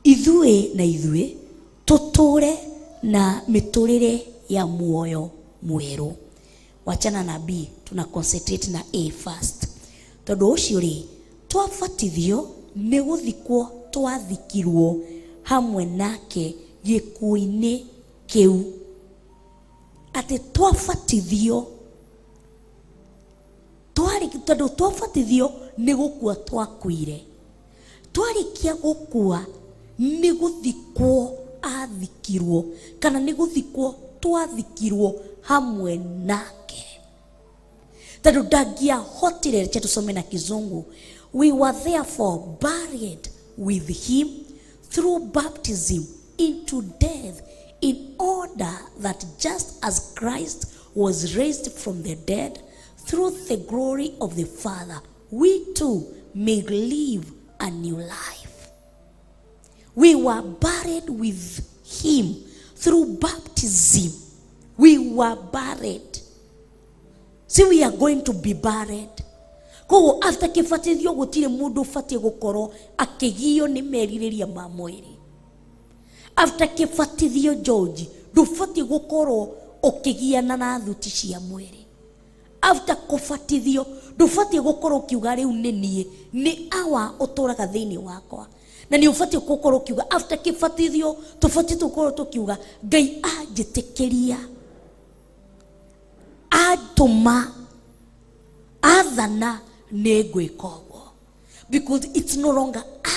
ithuĩ na ithuĩ tũtũre na mĩtũrĩre ya muoyo mwerũ. Wachana na B, tuna concentrate na A first. Tondũ ũcio rĩ, twabatithio nĩ gũthikwo twathikirwo hamwe nake gĩkuũ-inĩ kĩu. Atĩ twabatithio, tondũ twabatithio nĩ gũkua twakuire. Twarĩkia gũkua nĩ gũthikwo athikirwo, kana nĩ gũthikwo twathikirwo hamwe nake. Tondũ ndangĩahotire, reke tusome na Kizungu. We were therefore buried with him through baptism into death, in order that just as Christ was raised from the dead through the glory of the Father, we too may live a new life. We were buried with him through baptism. We were buried. See, we are going to be buried. Koguo after kĩbatithio gũtirĩ mũndũ ũbatiĩ gũkorwo akĩgio nĩ merirĩria ma mwĩrĩ. After kĩbatithio, George, ndũbatiĩ gũkorwo ũkĩgiana na thuti cia mwĩrĩ. After kũbatithio ndũbatiĩ gũkorwo ũkiuga rĩu nĩ niĩ, nĩ awa ũtũraga thĩinĩ wakwa. Na nĩ ũbatiĩ gũkorwo ũkiuga after kĩbatithio tũbatiĩ tũkorwo tũkiuga Ngai anjĩtĩkĩria, atũma, athana, nĩ ngwĩka ũguo. Because it's no longer I.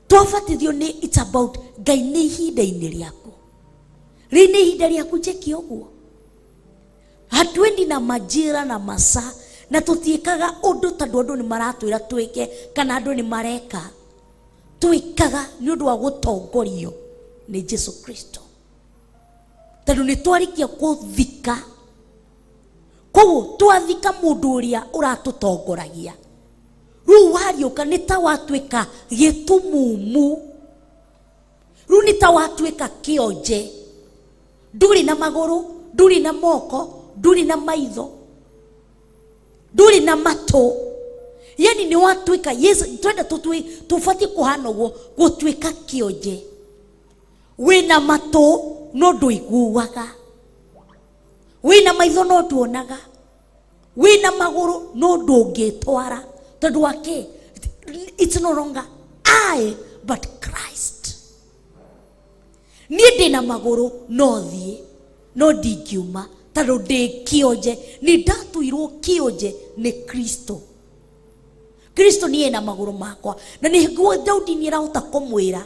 Twabatithio nĩ it's about Ngai nĩ ihinda-inĩ rĩaku. Rĩ nĩ ihinda rĩaku njĩke ũguo. Hatuendi na majira na masaa, na tũtiĩkaga ũndũ tondũ andũ nĩ maratwĩra twĩke kana andũ nĩ mareka. Twĩkaga nĩ ũndũ wa gũtongorio nĩ Jesu Kristo. Tondũ nĩ twarĩkia gũthika. Koguo twathika mũndũ ũrĩa ũratũtongoragia. Rĩu wariũka nĩ ta watuĩka gĩtumumu. Rĩu nĩ ta watuĩka kĩonje. Ndũrĩ na magũrũ, ndũrĩ na moko, ndũrĩ na maitho, ndũrĩ na matũ. Yani nĩ watuĩka, Yesu, twenda tũbatiĩ kũhana ũguo, gũtuĩka kĩonje. Wĩna matũ no ndũiguaga, wĩna maitho no nduonaga, wĩna magũrũ no ndũngĩtwara. Tondũ wa kĩ? It's no longer I but Christ. Niĩ ndĩna magũrũ no thiĩ, no ndingiuma tondũ ndĩ kĩonje. Nĩ ndatuirwo kĩonje nĩ Kristo. Kristo niĩ na magũrũ makwa. Na nĩguo Daudi nĩ arahota kũmwĩra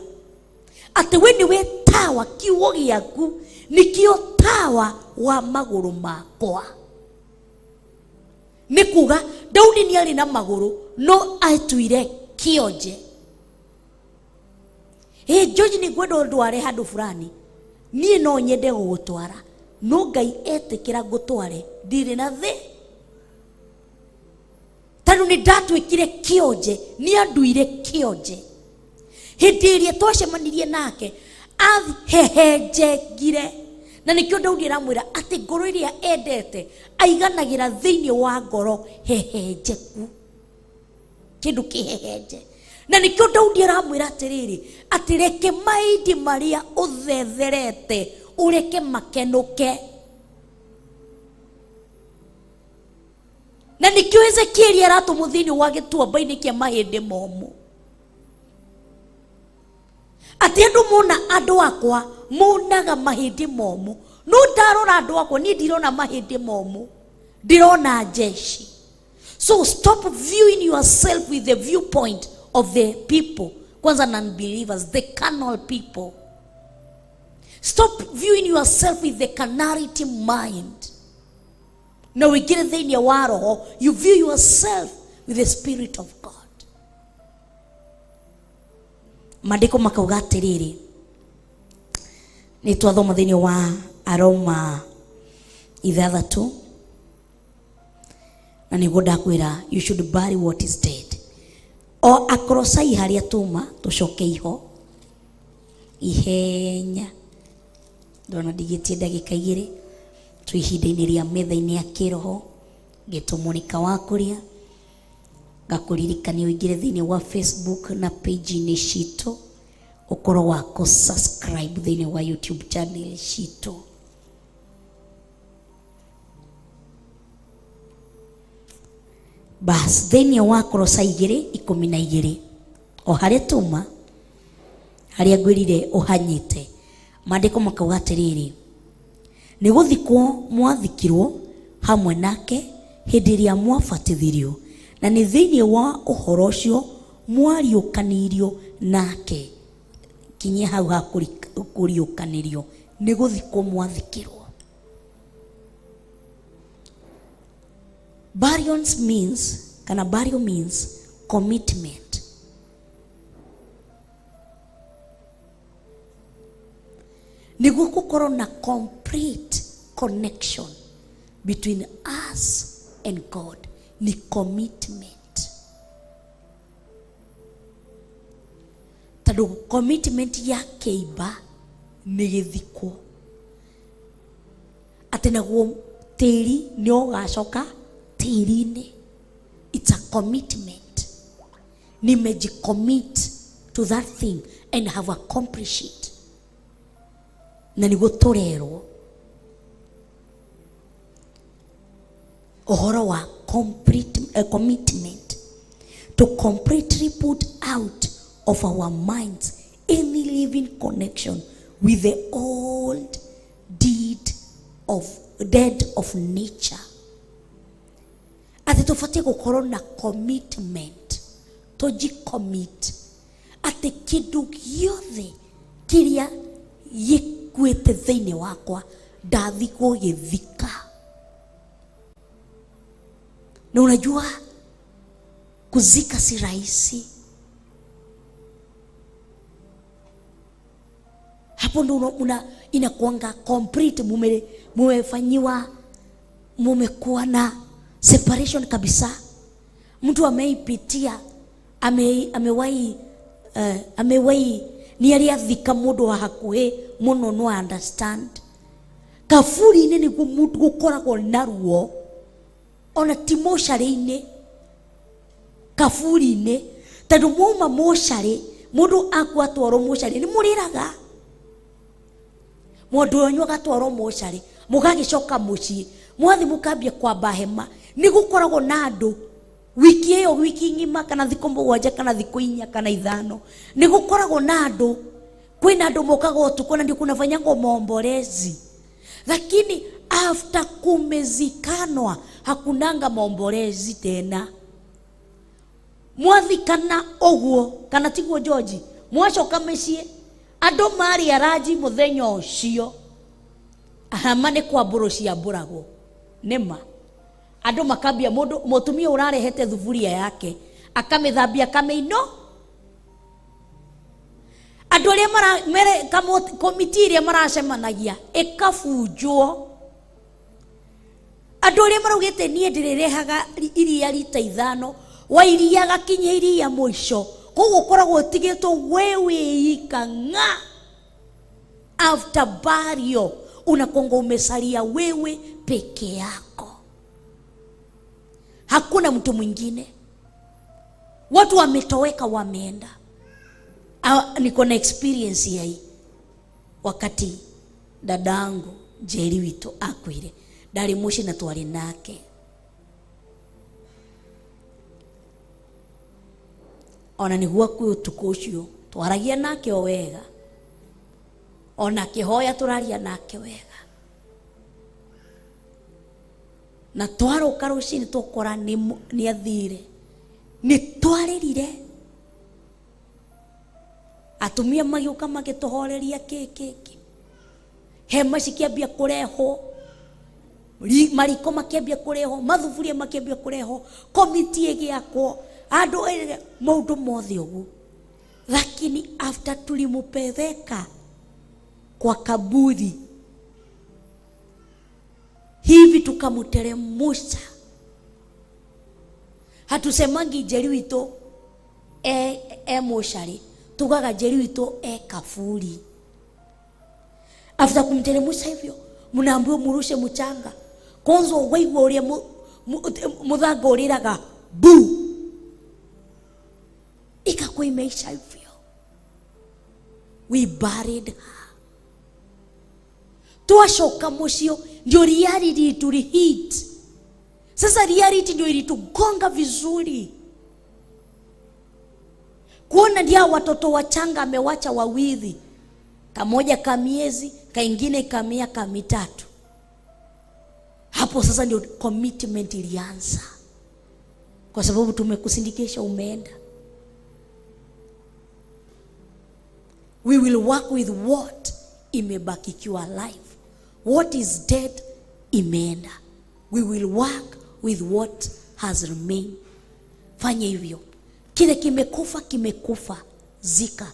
atĩ we nĩwe tawa, kiugo gĩaku nĩkĩo tawa wa magũrũ makwa. Nĩ kuga Daudi nĩ arĩ na magũrũ no atuire kĩonje. Ĩ George, nĩ ngwenda ũndware handũ fulani, niĩ no nyende gũgũtwara, no Ngai etĩkĩra ngũtware ndirĩ na thĩ, tondũ nĩ ndatuĩkire kĩonje, nĩ anduire kĩonje. Hĩndĩ ĩrĩa twacemanirie nake ahehenjengire, na nĩkĩo Daudi aramwĩra atĩ ngoro ĩrĩa endete aiganagĩra thĩinĩ wa ngoro hehenjeku, kĩndũ kĩhehenje. Na nĩkĩo Daudi aramwĩra atĩrĩrĩ, atĩ reke maindi marĩa ũthetherete ũreke makenũke. Na nĩkĩo Ezekieli aratũmwo thĩinĩ wa gĩtuamba-inĩ kĩa mahĩndĩ momũ, Atĩ andũ mona andũ akwa monaga mahĩndĩ momũ, no ndarora andũ akwa niĩ ndirona mahĩndĩ momũ, ndirona jeshi. So stop viewing yourself with the viewpoint of the people, kwanza non-believers, the carnal people. Stop viewing yourself with the carnality mind. Na wĩingĩre thĩinĩ wa roho, you view yourself with the spirit of God. Maandĩko makauga atĩrĩrĩ, nĩ twathoma thĩinĩ wa Aroma 6, na nĩguo ndakwĩra you should bury what is dead. O Akolosai harĩa tuma tũcoke iho ihenya, ndona ndigĩtie ndagĩka 2, twĩ ihinda-inĩ rĩa metha-inĩ ya kĩroho, ngĩtũmũrĩka wa kũrĩa, ngakũririkania ũingĩre thĩinĩ wa Facebook na page-inĩ citũ, ũkorwo wa kũ-subscribe thĩinĩ wa YouTube channel citũ. Bas thĩinĩ wa Kolosai 2:12, o harĩa tuma harĩa ngwĩrire ũhanyĩte, maandĩko makauga atĩrĩrĩ, nĩ gũthikwo mwathikirwo hamwe nake hĩndĩ ĩrĩa mwabatithirio, na nĩ thĩinĩ wa ũhoro ũcio mwariũkanirio nake. Kinyia hau ha kũriũkanĩrio, nĩ gũthikwo mwathikirwo. Burial means, kana burial means commitment. Nĩguo gũkorwo na complete connection between us and God, ni commitment. Tondũ commitment ya kĩimba nĩ gĩthikwo, atĩ naguo tĩri nĩ ũgacoka tĩri-inĩ. It's a commitment. Nimejicommit to that thing and have accomplished it. Na nĩguo tũrerwo ũhoro wa complete, commitment, to completely put out of our minds any living connection with the old deed of dead of nature. Atĩ tũbatiĩ gũkorwo na commitment, tũjicommit atĩ kĩndũ gĩothe kĩrĩa gĩkuĩte thĩinĩ wakwa ndathi gũgĩthika. Na unajua kuzika si rahisi. Hapo ndo inakuanga complete, mumefanyiwa, mumekuwa na separation kabisa. Mtu ameipitia, amewahi ni aliathika mundu wa hakuhi muno, no understand. Kaburi-inĩ nĩguo mũndũ gũkoragwo na ruo, ona ti mocarĩ-inĩ, kaburi-inĩ, tondũ mwauma mocarĩ, mũndũ akua atwarwo mocarĩ, nĩ mũrĩraga. Mũndũ wanyu agatwarwo mocarĩ, mũgagĩcoka mũciĩ, mwathiĩ mũkambia kwamba hema, nĩ gũkoragwo na andũ wiki ĩyo, wiki ng'ima, kana thikũ 7, kana thikũ 4, kana 5, nĩ gũkoragwo na andũ, kwĩna andũ mokaga ũtukũ na ndio kunafanyangwo maombolezi. Lakini after kumezikanwa hakunanga maombolezi tena. Mwathikana ũguo, kana tiguo George, mwacoka mĩciĩ, andũ marĩ aranji mũthenya ũcio, hama nĩ kwambũrwo ciambũragwo. Nĩma andũ makambia, mũndũ mũtumia ũrarehete thuburia yake akamĩthambia akamĩino. Andũ arĩa mere komiti ĩrĩa maracemanagia ĩkabunjwo. Andũ arĩa maraugĩte niĩ ndĩrĩrehaga iria rita 5, wa iria gakinya iria mũico, koguo ũkoragwo ũtigĩtwo we wĩika ng'a. After burial unakuanga umesalia wewe peke yako, hakuna mtu mwingine, watu wametoweka, wameenda. Niko na experience ya hii. Wakati dadangu Jerry witũ akuire, ndarĩ mũciĩ na twarĩ nake. Ona nĩguo akue ũtukũ ũcio twaragia nake o wega, Ona akĩhoya tũraria nake wega. Na twarũka rũcinĩ tũkora nĩ athire. Nĩ twarĩrire. Atumia magĩũka magĩtũhoreria kĩ kĩ kĩ. Hema cikĩambia kũrehwo. Mariko makĩambia kũrehwo, mathuburia makĩambia kũrehwo, komiti ĩgĩakwo, andũ maũndũ mothe ũguo. Lakini after tulimupeleka kwa kaburi hivi tukamuteremusha, hatusemangi Njeri witũ e mocarĩ, tugaga Njeri witũ e kaburi. After kumteremusha hivyo, mnaambiwa murushe mchanga. Kwanza waigua uria muthanga uriraga bu, ikakuwa imeisha hivyo. We buried her. Twacoka mucio ndio reality tulihit. Sasa reality ndio ilitugonga vizuri. Kuona ndio watoto wachanga amewacha wawili, kamoja ka miezi, kaingine ka miaka 3. Hapo sasa ndio commitment ilianza. Kwa sababu tumekusindikisha umeenda. We will work with what imebaki ikiwa alive. What is dead imeenda. We will work with what has remained. Fanya hivyo. Kile kimekufa kimekufa, zika.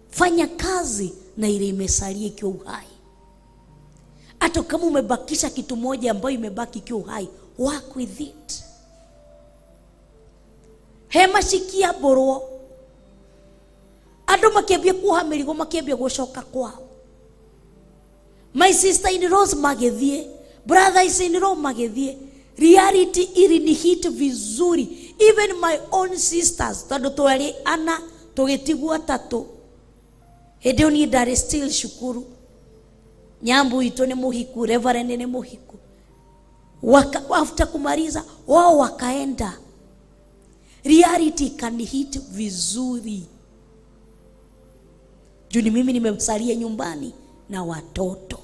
Fanya kazi na ile imesalia ikiwa uhai. Hata kama umebakisha kitu moja ambayo imebaki ikiwa uhai, work with it. Hema shikia borwo. Andũ makĩambia kuoha mĩrigo, makĩambia gũcoka kwao. My sister in laws magĩthiĩ, brothers in law magĩthiĩ. Reality ilinihit vizuri. Even my own sisters, tondũ twarĩ ana tũgĩtigwo atatũ. Hĩndĩ ĩyo niĩ ndarĩ still cukuru. Nyambu itũ nĩ mũhiku, reverend nĩ mũhiku. After kumaliza wao wakaenda. Reality ikanihit vizuri. Juu ni mimi nimesalia nyumbani na watoto.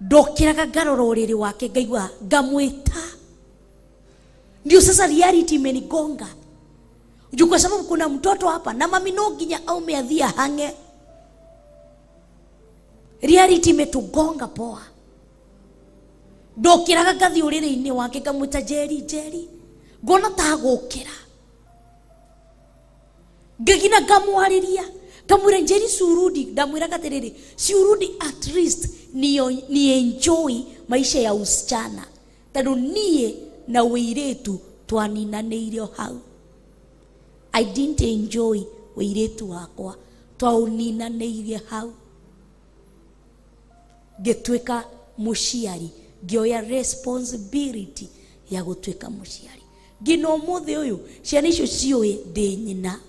Ndokĩraga ngarora ũrĩrĩ wake ngaigua ngamwĩta. Ndio sasa reality imenigonga. Juu kwa sababu kuna mtoto hapa na mami no nginya aume athie hange. Reality imetugonga poa. Ndokĩraga ngathi ũrĩrĩ-inĩ wake ngamwĩta Njeri, Njeri. Ngona ta gũkĩra. Ngagina ngamwarĩria. Ngamwĩra Njeri surudi, ndamwĩraga atĩrĩrĩ, surudi at least ni enjoy maisha ya usichana. Tondũ niĩ na ũirĩtu twaninanĩire hau. I didn't enjoy ũirĩtu wakwa, twaũninanĩire hau. Ngĩtuĩka mũciari, ngĩoya responsibility ya gũtuĩka mũciari. Nginya ũmũthĩ ũyũ ciana icio ciũĩ ndĩ nyina.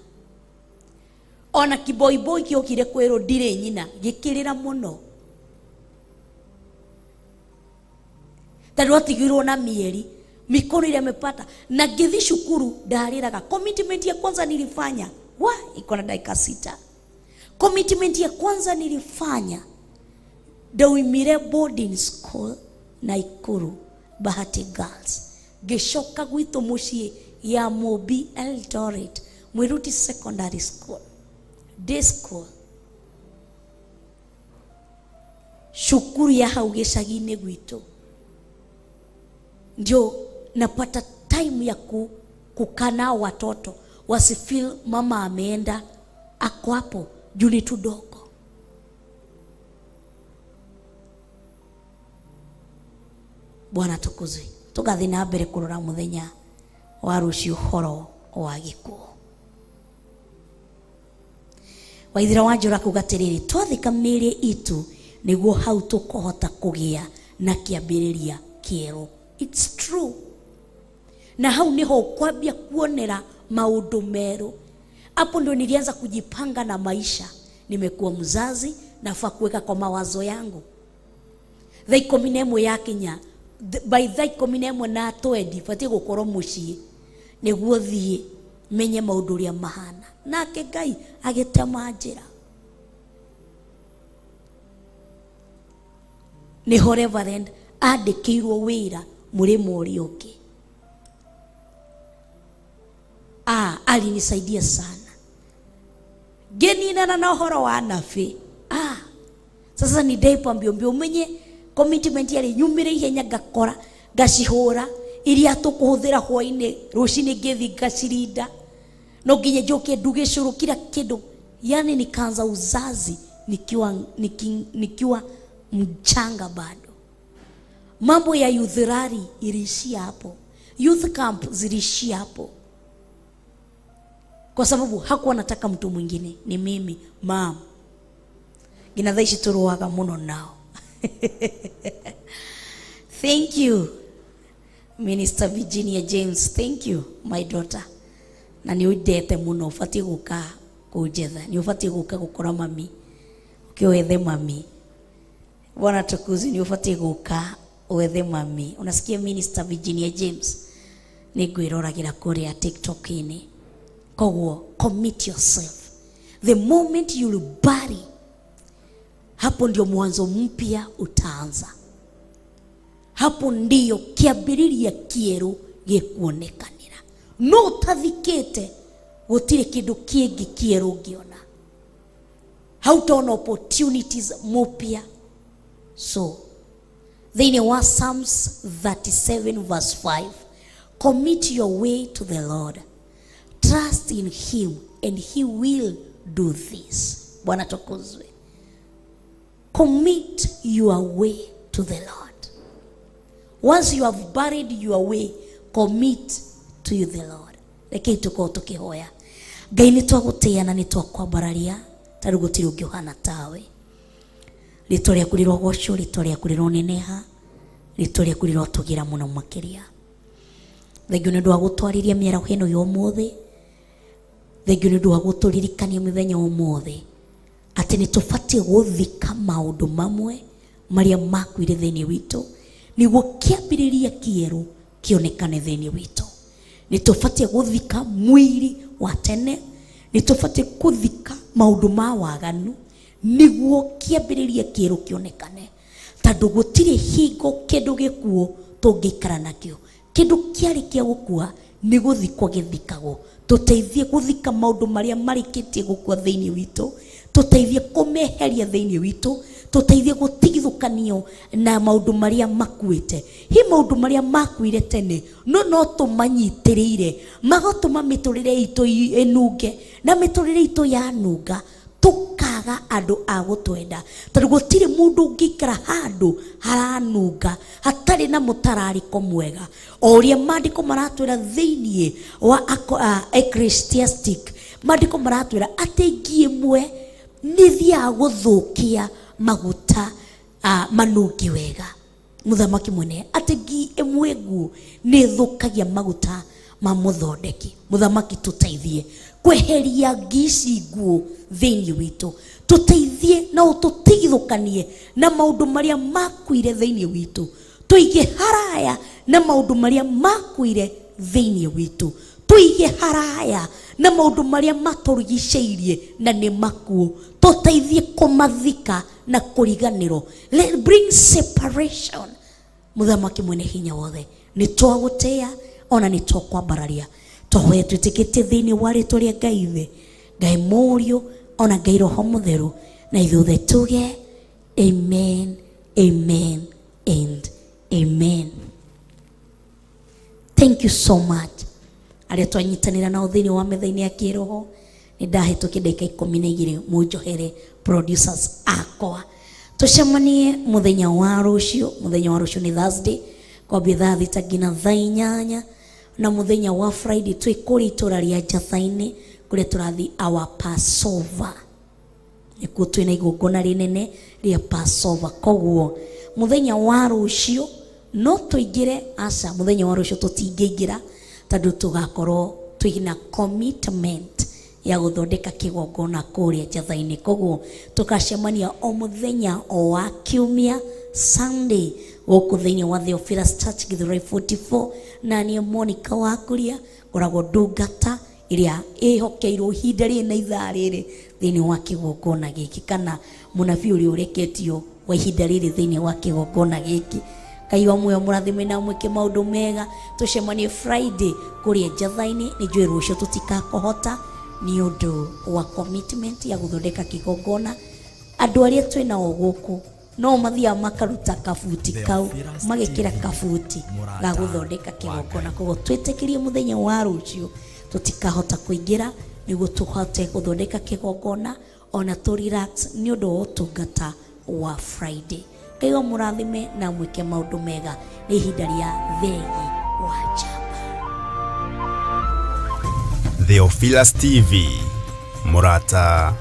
Ona kiboiboi gĩokire kwĩrwo ndirĩ nyina, gĩkĩrĩra mũno. Tondũ atigirwo na mieri, mikono ile amepata. Na ngĩthiĩ cukuru ndarĩraga. Commitment ya kwanza nilifanya, wa iko na dakika 6. Commitment ya kwanza nilifanya, ndaumire boarding school Nakuru, Bahati Girls. Ngĩcoka gwitũ mũciĩ ya Mobi Eldoret, Mwiruti Secondary School, day school. Cukuru ya hau gĩcagi-inĩ gwitũ. Ndio napata time ya kukaa nao watoto wasifeel mama ameenda, ako hapo juu ni tudogo. Bwana tukuzwe. Tugathiĩ na mbere kũrora mũthenya wa rũciũ ũhoro wa gĩkuũ. Waithira wa Njũra kuga atĩrĩrĩ, twathika mĩĩrĩ itũ nĩguo hau tũkũhota kũgĩa na kĩambĩrĩria kĩerũ. It's true. Na hau niho kwambia kuonera maũndũ merũ. Hapo ndio nilianza kujipanga na maisha. Nimekuwa mzazi, nafaa kuweka kwa mawazo yangu. Thaa ikũmi na ĩmwe yakinya, by thaa ikũmi na ĩmwe na twendi, batiĩ gũkorwo mũciĩ nĩguo thiĩ Menye maũndũ ũrĩa mahana. Nake Ngai agĩtema njĩra. Nĩho Reverend andĩkĩirwo wĩra mũrĩmo ũrĩa ũngĩ. Alinisaidia sana. Ngĩninana na ũhoro wa nabi. Sasa ni ndaipa mbio mbio menye commitment yarĩ nyumĩre ihenya ngakora ngacihũra iria tũkũhũthĩra hwainĩ rũcinĩ ngĩthiĩ ngacirinda no nginya njoke nduge cũrũ kila kĩndũ. Yani nikaanza uzazi nikiwa mchanga bado. Mambo ya youth rally iliishia hapo, youth camp ziliishia hapo, kwa sababu hakuwa nataka mtu mwingine, ni mimi mam. Nginya thaa ici tũrũaga mũno nao. Thank you Minister Virginia James, thank you my daughter. Na nĩ ũndete mũno, ũbatiĩ gũka kũnjetha, nĩ ũbatiĩ gũka gũkora mami, ũke wethe mami. Bwana tukuzi, nĩ ũbatiĩ gũka wethe mami. Unasikia Minister Virginia James, nĩ ngwĩroragĩra kũrĩa TikTok-inĩ. Koguo commit yourself. The moment you bury, hapo ndio mwanzo mpya utaanza. Hapo ndio kĩambĩrĩria kĩerũ gĩkuonekanĩra. No ũtathikĩte gũtirĩ kĩndũ kĩngĩ kĩerũ ũngĩona. Hautaona opportunities mpya. So thĩinĩ wa Psalms 37 verse 5, commit your way to the Lord, trust in him and he will do this. Bwana tukuzwe. Commit your way to the Lord. Once you have buried your way, commit to the Lord. Rekei tukorwo tukihoya. Ngai nĩ twagũtĩĩa na nĩ twakwambararia, ta rĩu gũtirĩ ũngĩ ũhana tawe. Rĩtwa rĩaku rĩrogocwo, rĩtwa rĩaku rĩroneneha, rĩtwa rĩaku rĩrotũgĩra mũno makĩria. Thengiũ nĩ ũndũ wa gũtwarĩria mĩaraho ĩno ya ũmũthĩ. Thengiũ nĩ ũndũ wa gũtũririkania mũthenya wa ũmũthĩ atĩ nĩ tũbatiĩ gũthika maũndũ mamwe marĩa makuire thĩinĩ witũ nĩguo kĩambĩrĩria kĩerũ kĩonekane thĩinĩ witũ. Nĩ tũbatiĩ gũthika mwĩrĩ wa tene, nĩ tũbatiĩ gũthika maũndũ ma waganu nĩguo kĩambĩrĩria kĩerũ kĩonekane, tondũ gũtirĩ hingo kĩndũ gĩkuũ tũngĩikara nakĩo. Kĩndũ kĩarĩ kĩa gũkua nĩ gũthikwo gĩthikagwo. Tũteithie gũthika maũndũ marĩa marĩkĩtie gũkua thĩinĩ witũ, tũteithie kũmeheria thĩinĩ witũ, tũteithie gũtigithũkanio na maũndũ marĩa makuĩte. Hi maũndũ marĩa makuire tene no no tũmanyitĩrĩire magatũma mĩtũrĩre itũ ĩnunge, na mĩtũrĩre itũ yanunga tũkaga andũ a gũtwenda, tondũ gũtirĩ mũndũ ũngĩikara handũ haranunga hatarĩ na mũtararĩko mwega. O ũrĩa maandĩko maratwĩra thĩinĩ wa Ecclesiastic, maandĩko maratwĩra atĩ ngi ĩmwe nĩ thiaga gũthũkia maguta manungi wega. Mũthamaki mwene, atĩ ngi ĩmwe nguũ nĩ ĩthũkagia maguta ma mũthondeki. Mũthamaki tũteithie kweheria ngi ici nguũ thĩinĩ witũ, tũteithie na ũtũtigithũkanie na maũndũ marĩa makuire thĩinĩ witũ, tũige haraya na maũndũ marĩa makuire thĩinĩ witũ, tũige haraya na maũndũ marĩa matũrigicĩirie na nĩ makuũ, tũteithie kũmathika na kũriganĩrwo. Let bring separation. Mũthamaki mwene hinya wothe, nĩ twagũtĩĩa ona nĩ twakwambararia. Twahoya twĩtĩkĩtie thĩinĩ wa rĩtwa rĩa Ngai Ithe, Ngai Mũriũ, ona Ngai Roho Mũtheru, na ithuothe tuge amen, amen and amen. Thank you so much. Arĩa twanyitanĩra nao thĩinĩ wa metha-inĩ ya kĩroho, nĩ ndahĩtũkia ndagĩka 12, mũnjohere producers akwa. Tũcemanie mũthenya wa rũciũ. Mũthenya wa rũciũ nĩ Thursday, kwambia thaa 6 nginya thaa 8, na mũthenya wa Friday twĩ kũrĩa itũra rĩa Njatha-inĩ kũrĩa tũrathiĩ our Passover. Nĩkuo twĩna igongona rĩnene rĩa Passover. Koguo mũthenya wa rũciũ no tũingĩre, aca, mũthenya wa rũciũ tũtingĩingĩra tondũ tũgakorwo twĩna commitment ya gũthondeka kĩgongona kũrĩa Njatha-inĩ. Koguo tũgacemania o mũthenya o wa kiumia Sunday gũkũ thĩinĩ wa Theophilus Church Githurai 44, na niĩ Monica Wakuria ngoragwo ndungata Ĩrĩa ĩhokeirwo ihinda rĩrĩ na ithaa rĩrĩ thĩinĩ wa kĩgongona gĩkĩ, kana mũnabii ũrĩa ũreketio wa ihinda rĩrĩ thĩinĩ wa kĩgongona gĩkĩ. Ngai wa muoyo mũrathime na mwĩke maũndũ mega. Tũcemanie Friday kũrĩa Njatha-inĩ. Nĩ njũĩ rũciũ tũtikakũhota nĩ ũndũ wa commitment ya gũthondeka kĩgongona. Andũ arĩa twĩ nao gũkũ no mathiaga makaruta kabuti kau, Theophilus magekĩra TV, kabuti ga mũrata gũthondeka wa kĩgongona. Ngai. Koguo twĩtĩkĩrie mũthenya wa rũciũ tũtikahota kũingĩra nĩguo tũhote gũthondeka kĩgongona ona tũ relax nĩ ũndũ wa ũtungata wa Friday. Ngai wa mũrathime na mwĩke maũndũ mega. Nĩ ihinda rĩa thegi wa njamba. Theophilus TV, mũrata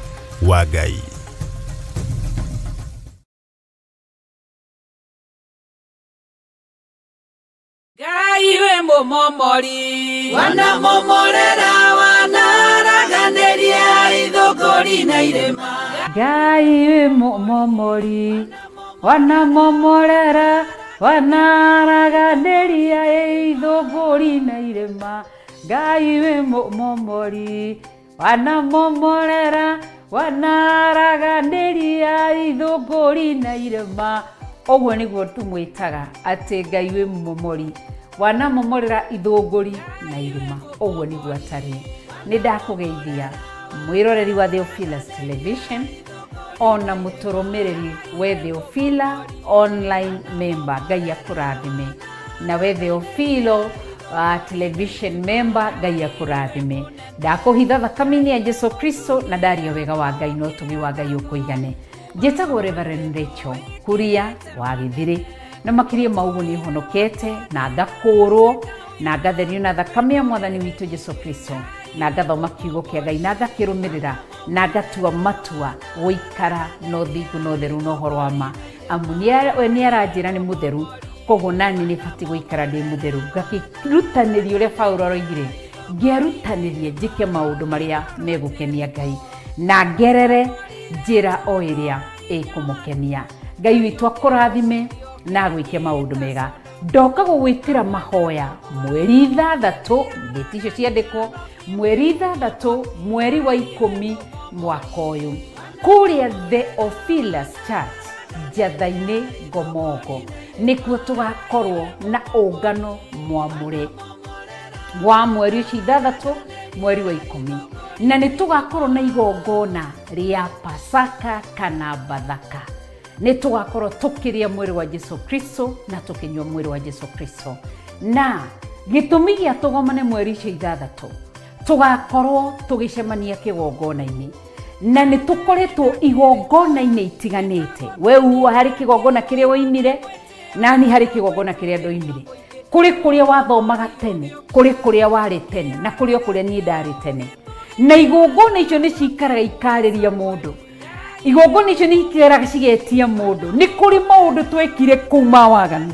wa Ngai. Ngai wĩ mũmomori. Wanamomorera, wanaraganĩria ithũngũri na irĩma. Ngai wĩ mũmomori, wanamomorera, wanaraganĩria ithũngũri na irĩma. Ngai wĩ mũmomori, wanamomorera, wanaraganĩria ithũngũri na irĩma. Ũguo nĩguo tũmwĩtaga atĩ Ngai wĩ mũmomori, wanamomorera ithũngũri na irĩma. Ũguo nĩguo atarĩ. Nĩ ndakũgeithia mwĩroreri wa Theophilus Television ona mũtũrũmĩrĩri we Theophila online member. Ngai akũrathime. Na we Theophilo television member, Ngai akũrathime. Ndakũhitha thakame-inĩ ya Jesu Kristo na ndaria wega wa Ngai na ũtugi wa Ngai ũkũigane. Njĩtagwo Reverend Rachel Kuria wa Gĩthirĩ, na makĩria ma ũguo nĩ honokete na ngakũũrwo na ngatherio na thakame ya Mwathani witũ Jesu Kristo, na ngathoma kiugo kĩa Ngai na ngakĩrũmĩrĩra na ngatua matua gũikara na ũthingu na ũtheru na ũhoro wa ma, amu we nĩ aranjĩra nĩ mũtheru, koguo nani nĩ batiĩ gũikara ndĩ mũtheru. Ngakĩrutanĩria ũrĩa Paulo aroigire, ngĩerutanĩria njĩke maũndũ marĩa megũkenia Ngai na ngerere njĩra o ĩrĩa ĩkũmũkenia. Ngai witũ akũrathime na agwĩke maũndũ mega. Ndoka gũgwĩtĩra mahoya mweri 6, ndĩti icio ciandĩkwo, mweri 6 mweri wa 10 mwaka ũyũ, kũrĩa Theophilus Church Njatha-inĩ Ngomongo, nĩkuo tũgakorwo na ũngano mwamũre wa mweri ũcio 6 mweri wa 10, na nĩ tũgakorwo na igongona rĩa Pasaka kana Bathaka. Nĩ tũgakorwo tũkĩrĩa mwĩrĩ wa Jesu Kristo na tũkĩnyua mwĩrĩ wa Jesu Kristo. Na gĩtũmi gĩa tũgomane mweri ũcio 6, tũgakorwo tũgĩcemania kĩgongona-inĩ, na nĩ tũkoretwo igongona-inĩ itiganĩte. We harĩ kĩgongona kĩrĩa woimire, nani harĩ kĩgongona kĩrĩa ndoimire. Kũrĩ kũrĩa wathomaga tene, kũrĩ kũrĩa warĩ tene, na kũrĩ o kũrĩa niĩ ndarĩ tene. Na igongona icio nĩ cikaraga ikarĩria mũndũ. Igongona icio nĩ ikaraga cigetia mũndũ. Nĩ kũrĩ maũndũ twekire kũu ma waganu,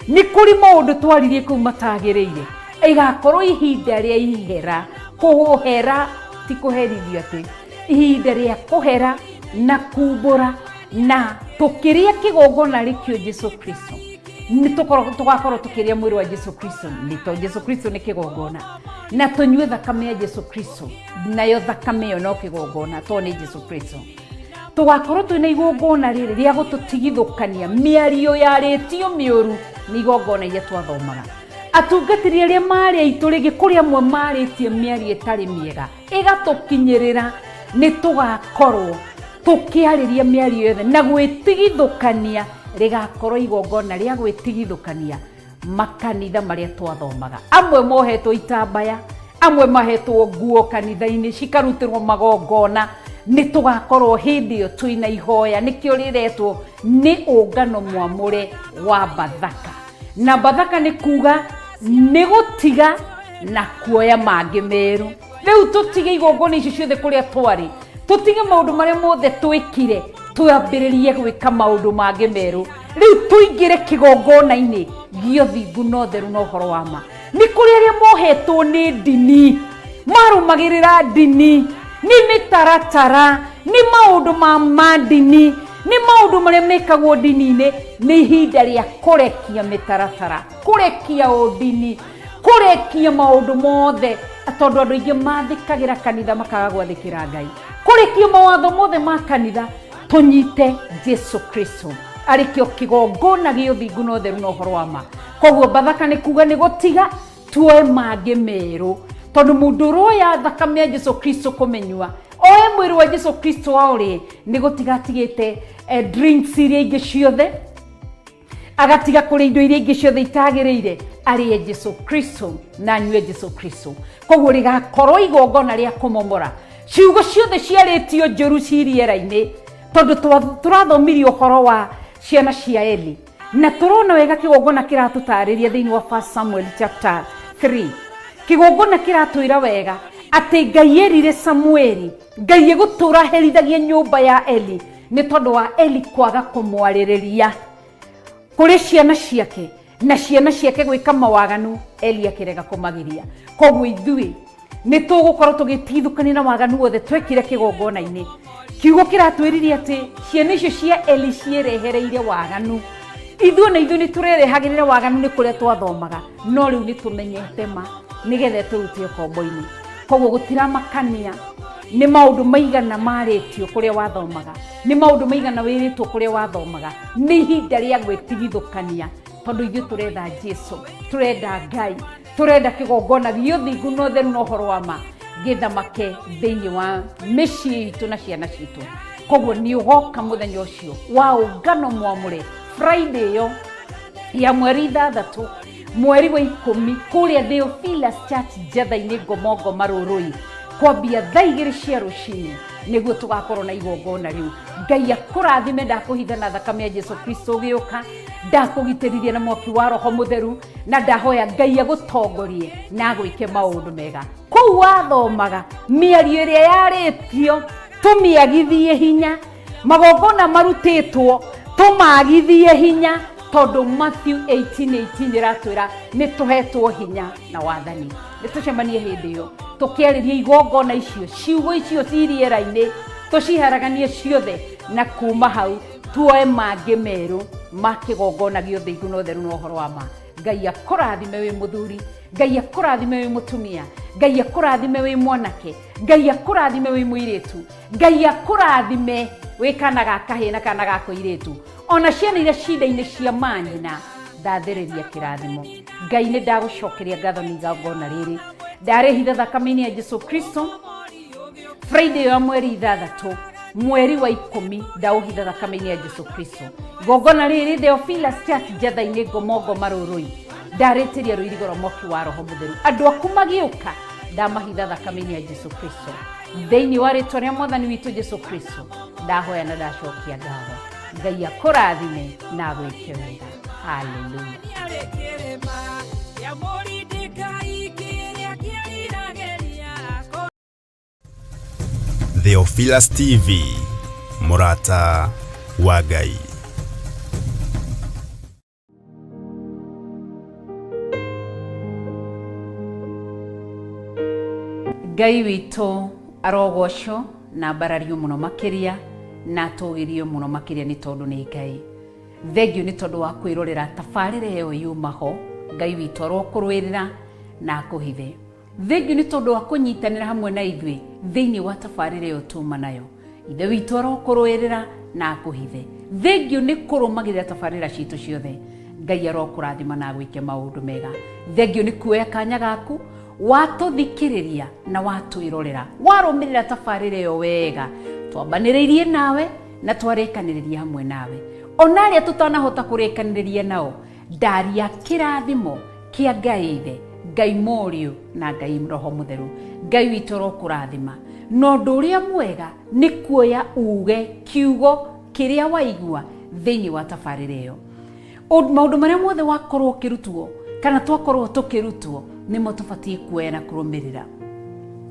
nĩ kũrĩ maũndũ twaririe kũu matagĩrĩire. Ĩgakorwo ihinda rĩa ihera, kũhera ti kũherithio, atĩ ihinda rĩa kũhera na kumbũra, na tũkĩrĩa kĩgongona rĩkĩo Jesu Kristo. Nĩ tũgakorwo tũkĩrĩa mwĩrĩ wa Jesu Kristo, nĩ to Jesu Kristo nĩ kĩgongona, na tũnyue thakame ya Jesu Kristo, nayo thakame ĩyo no kĩgongona to nĩ Jesu Kristo. Tũgakorwo twĩna igongona rĩrĩ rĩa gũtũtigithũkania mĩario yarĩtio mĩũru nĩ igongona iria twathomaga. Atungatĩri arĩa marĩ aitũ rĩngĩ kũrĩ amwe marĩtie mĩario ĩtarĩ mĩega ĩgatũkinyĩrĩra, nĩ tũgakorwo tũkĩarĩria mĩario yothe na gwĩtigithũkania. Rĩgakorwo igongona rĩa gwĩtigithũkania makanitha marĩa twathomaga. Amwe mohetwo itambaya, amwe mahetwo nguo kanitha-inĩ cikarutĩrwo magongona. Nĩ tũgakorwo hĩndĩ ĩyo twĩna ihoya, nĩkĩo rĩretwo nĩ ũngano mwamũre wa Bathaka. Na Bathaka nĩ kuga nĩ gũtiga na kuoya mangĩ merũ. Rĩu tũtige igongona icio ciothe kũrĩa twarĩ, tũtige maũndũ marĩa mothe twĩkire, twambĩrĩrie gwĩka maũndũ mangĩ merũ. Rĩu tũingĩre kĩgongona-inĩ gĩa ũthingu na ũtheru na ũhoro wa ma. Nĩ kũrĩ arĩa mohetwo nĩ ndini, marũmagĩrĩra ndini, nĩ mĩtaratara, nĩ maũndũ ma ndini, nĩ maũndũ marĩa mekagwo ndini-inĩ. Nĩ ihinda rĩa kũrekia mĩtaratara, kũrekia ũndini, kũrekia maũndũ mothe. Tondũ andũ aingĩ mathĩkagĩra kanitha makaga gwathĩkĩra Ngai. Kũrĩkio mawatho mothe ma kanitha, tũnyite Jesu Kristo arĩ kĩo kĩgongona gĩa ũthingu na ũtheru na ũhoro wa ma. Koguo Bathaka nĩ kuga nĩ gũtiga tuoe mangĩ merũ, tondũ mũndũ ũroya thakame ya Jesu Kristo kũmĩnyua, oe mwĩrĩ wa Jesu Kristo aũrĩe, nĩ gũtiga atigĩte drinks iria ingĩ ciothe, agatiga kũrĩa indo iria ingĩ ciothe itagĩrĩire, arĩe Jesu Kristo na anyue Jesu Kristo. Koguo rĩgakorwo igongona rĩa kũmomora ciugo ciothe ciarĩtio njũru ci rĩera-inĩ, tondũ tũrathomirie ũhoro wa ciana cia Eli na tũrona wega kĩgongona kĩratũtarĩria thĩinĩ wa 1 Samuel chapter 3. Kĩgongona kĩratwĩra wega atĩ Ngai erire Samueli, Ngai egũtũra herithagia nyũmba ya Eli nĩ tondũ wa Eli kwaga kũmwarĩrĩria kũrĩ ciana ciake, na ciana ciake gwĩka mawaganu, Eli akĩrega kũmagiria. Koguo ithuĩ nĩ tũgũkorwo tũgĩtigithũkania na waganu wothe twekire kĩgongona-inĩ. Kiugo kĩratwĩrire atĩ ciana icio cia Eli ciĩrehereire waganu. Ithuĩ na ithuĩ nĩ tũrerehagĩrĩra waganu nĩ kũrĩa twathomaga, no rĩu nĩ tũmenyete ma nĩgetha tũrute ũkombo-inĩ. Koguo gũtiramakania nĩ maũndũ maigana marĩtio kũrĩa wathomaga, nĩ maũndũ maigana wĩrĩtwo kũrĩa wathomaga, nĩ ihinda rĩa gwĩtigithũkania, tondũ ithuĩ tũretha Jesu, tũrenda Ngai, tũrenda kĩgongona gĩa ũthingu na ũtheru na ũhoro wa ma gĩthamake thĩinĩ wa mĩciĩ itũ na ciana citũ. Koguo nĩ ũgoka mũthenya ũcio wa ũngano mwamũre, Friday ĩyo ya mweri 6 mweri wa 10, kũrĩa Theophilus Church Njatha-inĩ, Ngomongo, Marũrũi, kwambia thaa 2 cia rũcinĩ, nĩguo tũgakorwo na igongona rĩu. Ngai akũrathime. Ndakũhitha na thakame ya Jesu Kristo ũgĩũka, ndakũgitĩrithia na mwaki wa Roho Mũtheru, na ndahoya Ngai agũtongorie na agwĩke maũndũ mega. Kũu wathomaga, mĩario ĩrĩa yarĩtio tũmĩagithie hinya, magongona marutĩtwo tũmagithie hinya, tondũ Matthew 18:18 ĩratwĩra nĩ tũhetwo hinya na wathani. Nĩ tũcemanie hĩndĩ ĩyo tũkĩarĩria igongona icio, ciugo icio ci rĩera-inĩ tũciharaganie ciothe, na kuma hau tuoe mangĩ merũ ma kĩgongona gĩa ũthingu na ũtheru na ũhoro wa ma. Ngai akũrathime wĩ mũthuri, Ngai akũrathime wĩ mũtumia, Ngai akũrathime wĩ mwanake, Ngai akũrathime wĩ mũirĩtu, Ngai akũrathime wĩ kana ga kahĩĩ na kana ga kũirĩtu, ona ciana iria cinda-inĩ cia manyina, ndathĩrĩria kĩrathimo. Ngai, nĩ ndagũcokeria ngatho nĩ igongona rĩrĩ ndarĩhitha thakame-inĩ ya Jesu Kristo. Friday ya mweri 6 mweri wa 10, ndaũhitha thakame-inĩ ya Jesu Kristo. Igongona rĩrĩ Theophilus Church Njatha-inĩ, Ngomongo, Marũrũi, ndarĩtĩria rũirigo rwa mwaki wa Roho Mũtheru. Andũ aku magĩũka, ndamahitha thakame-inĩ ya Jesu Kristo. Thĩinĩ wa rĩtwa rĩa Mwathani witũ Jesu Kristo ndahoya na ndacokia ngatho. Ngai akũrathime na agwĩke wega. Haleluya. Theophilus TV, mũrata wa Ngai. Ngai witũ arogocwo na mbarario mũno makĩria na atũgĩrio mũno makĩria, nĩ tondũ nĩ Ngai. Thengio nĩ tondũ wa kwĩrorera tabarĩra ĩyo yuma ho. Ngai witũ arokũrũĩrĩra na akũhithe. Thengio nĩ tondũ wa kũnyitanĩra hamwe na ithuĩ thĩinĩ wa tabarĩra ĩyo tuma nayo. Ithe witũ arokũrũĩrĩra na akũhithe. Thengio nĩ kũrũmagĩrĩra tabarĩra citũ ciothe. Ngai arokũrathima na agwĩke maũndũ mega. Thengio nĩ kuoya kanya gaku watũthikĩrĩria na watwĩrorera, warũmĩrĩra tabarĩra ĩyo wega. Twambanĩrĩirie nawe na twarĩkanĩrĩria hamwe nawe, ona arĩa tũtanahota kũrĩkanĩrĩria nao, ndaria kĩrathimo kĩa Ngai Ithe, Ngai Mũriũ na Ngai Roho Mũtheru. Ngai witũ arokũrathima. Na ũndũ ũrĩa mwega nĩ kuoya uge kiugo kĩrĩa waigua thĩinĩ wa tabarĩra ĩyo. Maũndũ marĩa mothe wakorwo ũkĩrutwo kana twakorwo tũkĩrutwo nĩmo tũbatiĩ kuoya na kũrũmĩrĩra.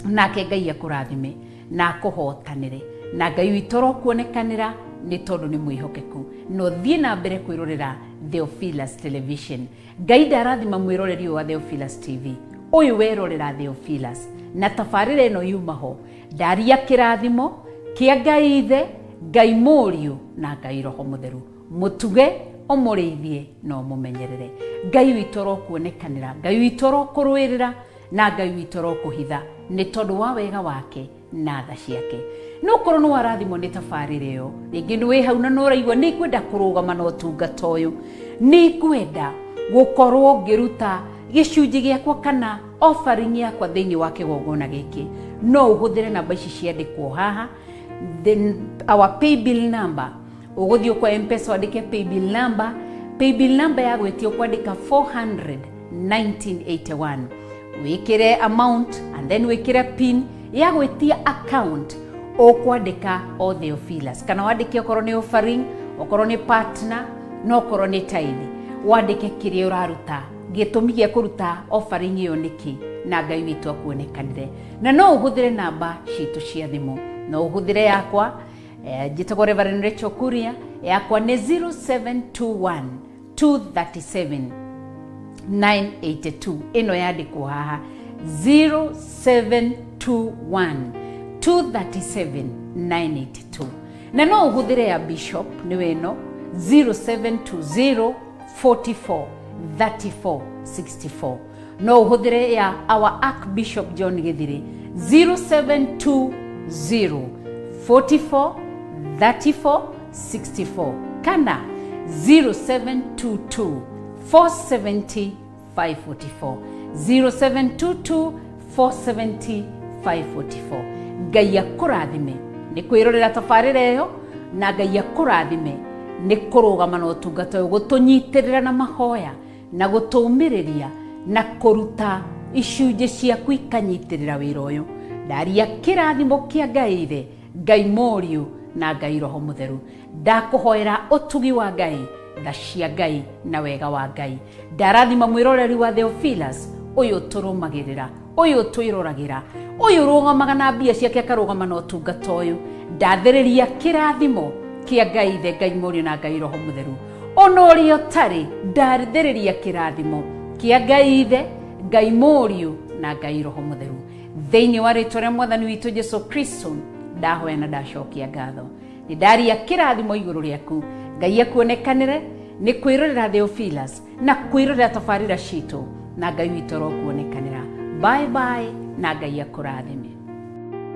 Nake Ngai akũrathime na akũhotanĩre, na Ngai witũ arokuonekanĩra, nĩ tondũ nĩ mwĩhokeku. Na ũthiĩ na mbere kwĩrorera Theophilus Television. Ngai ndarathima mwĩroreri ũyũ wa Theophilus TV, ũyũ werorera Theophilus na tabarĩra ĩno yuma ho, ndaria kĩrathimo kĩa Ngai Ithe, Ngai Mũriũ na Ngai Roho Mũtheru. Mũtuge, ũmũrĩithie na ũmũmenyerere. Ngai witũ arokuonekanĩra, Ngai witũ arokũrũĩrĩra. Na Ngai witũ arokũhitha nĩ tondũ wa wega wake na tha ciake. No korwo nĩ warathimwo nĩ tabarĩra ĩyo, rĩngĩ nĩ wĩ hau na nĩ ũraigua nĩ ngwenda kũrũgama na ũtungata ũyũ, nĩ ngwenda gũkorwo ngĩruta gĩcunjĩ gĩakwa kana offering yakwa thĩinĩ wa kĩgongona gĩkĩ, no ũhũthĩre namba ici ciandĩkwo haha. Then our paybill number, ũgũthiĩ kwa M-Pesa wandĩke paybill number, paybill number ya gwĩtia ũkwandĩka 400 1981, wĩkĩre amount and then wĩkĩre pin ya gwĩtia account, ũkwandĩka o Theophilus, kana wandĩke okorwo nĩ offering, okorwo nĩ partner, na okorwo nĩ tithe, wandĩke kĩrĩa ũraruta, gĩtũmi gĩa kũruta offering ĩyo nĩkĩ, na Ngai witũ akuonekanire. Na no ũhũthĩre namba citũ cia thimũ, no ũhũthĩre yakwa, njĩtagwo Reverend Rachel Kuria, yakwa nĩ 0721 237 982, ĩno yandĩkwo haha, 0721 237 982. Na no ũhũthĩre ya Bishop, nĩwe ĩno, 0720 44 34 64. No ũhũthĩre ya our Archbishop John Gĩthirĩ, 0720 44 34 64, kana 0722 470 544, 0722 470 544. Ngai akũrathime nĩ kwĩrorera tabarĩra ĩyo, na Ngai akũrathime nĩ kũrũgama na ũtungata ũyũ, gũtũnyitĩrĩra na mahoya na gũtũmĩrĩria na kũruta icunjĩ ciaku ikanyitĩrĩra wĩra ũyũ. Ndaria kĩrathimo kĩa Ngai Ithe, Ngai Mũriũ na Ngai Roho Mũtheru. Ndakũhoera ũtugi wa Ngai, tha cia Ngai na wega wa Ngai. Ndarathima mwĩroreri wa Theophilus ũyũ tũrũmagĩrĩra, ũyũ twĩroragĩra, ũyũ ũrũgamaga na mbia ciake akarũgama na ũtungata ũyũ. Ndathĩrĩria kĩrathimo kĩa Ngai Ithe, Ngai Mũriũ na Ngai Roho Mũtheru. Ona ũrĩa ũtarĩ, ndathĩrĩria kĩrathimo kĩa Ngai Ithe, Ngai Mũriũ na Ngai Roho Mũtheru thĩinĩ wa rĩtwa rĩa Mwathani witũ Jesu Kristo. Ndahoya na ndacokia ngatho, nĩ ndaria kĩrathimo igũrũ rĩaku. Ngai akuonekanĩre nĩ kwĩrorera Theophilus na kwĩrorera tabarĩra citũ, na Ngai witũ arokuonekanĩra. Bye bye, na Ngai akũrathime.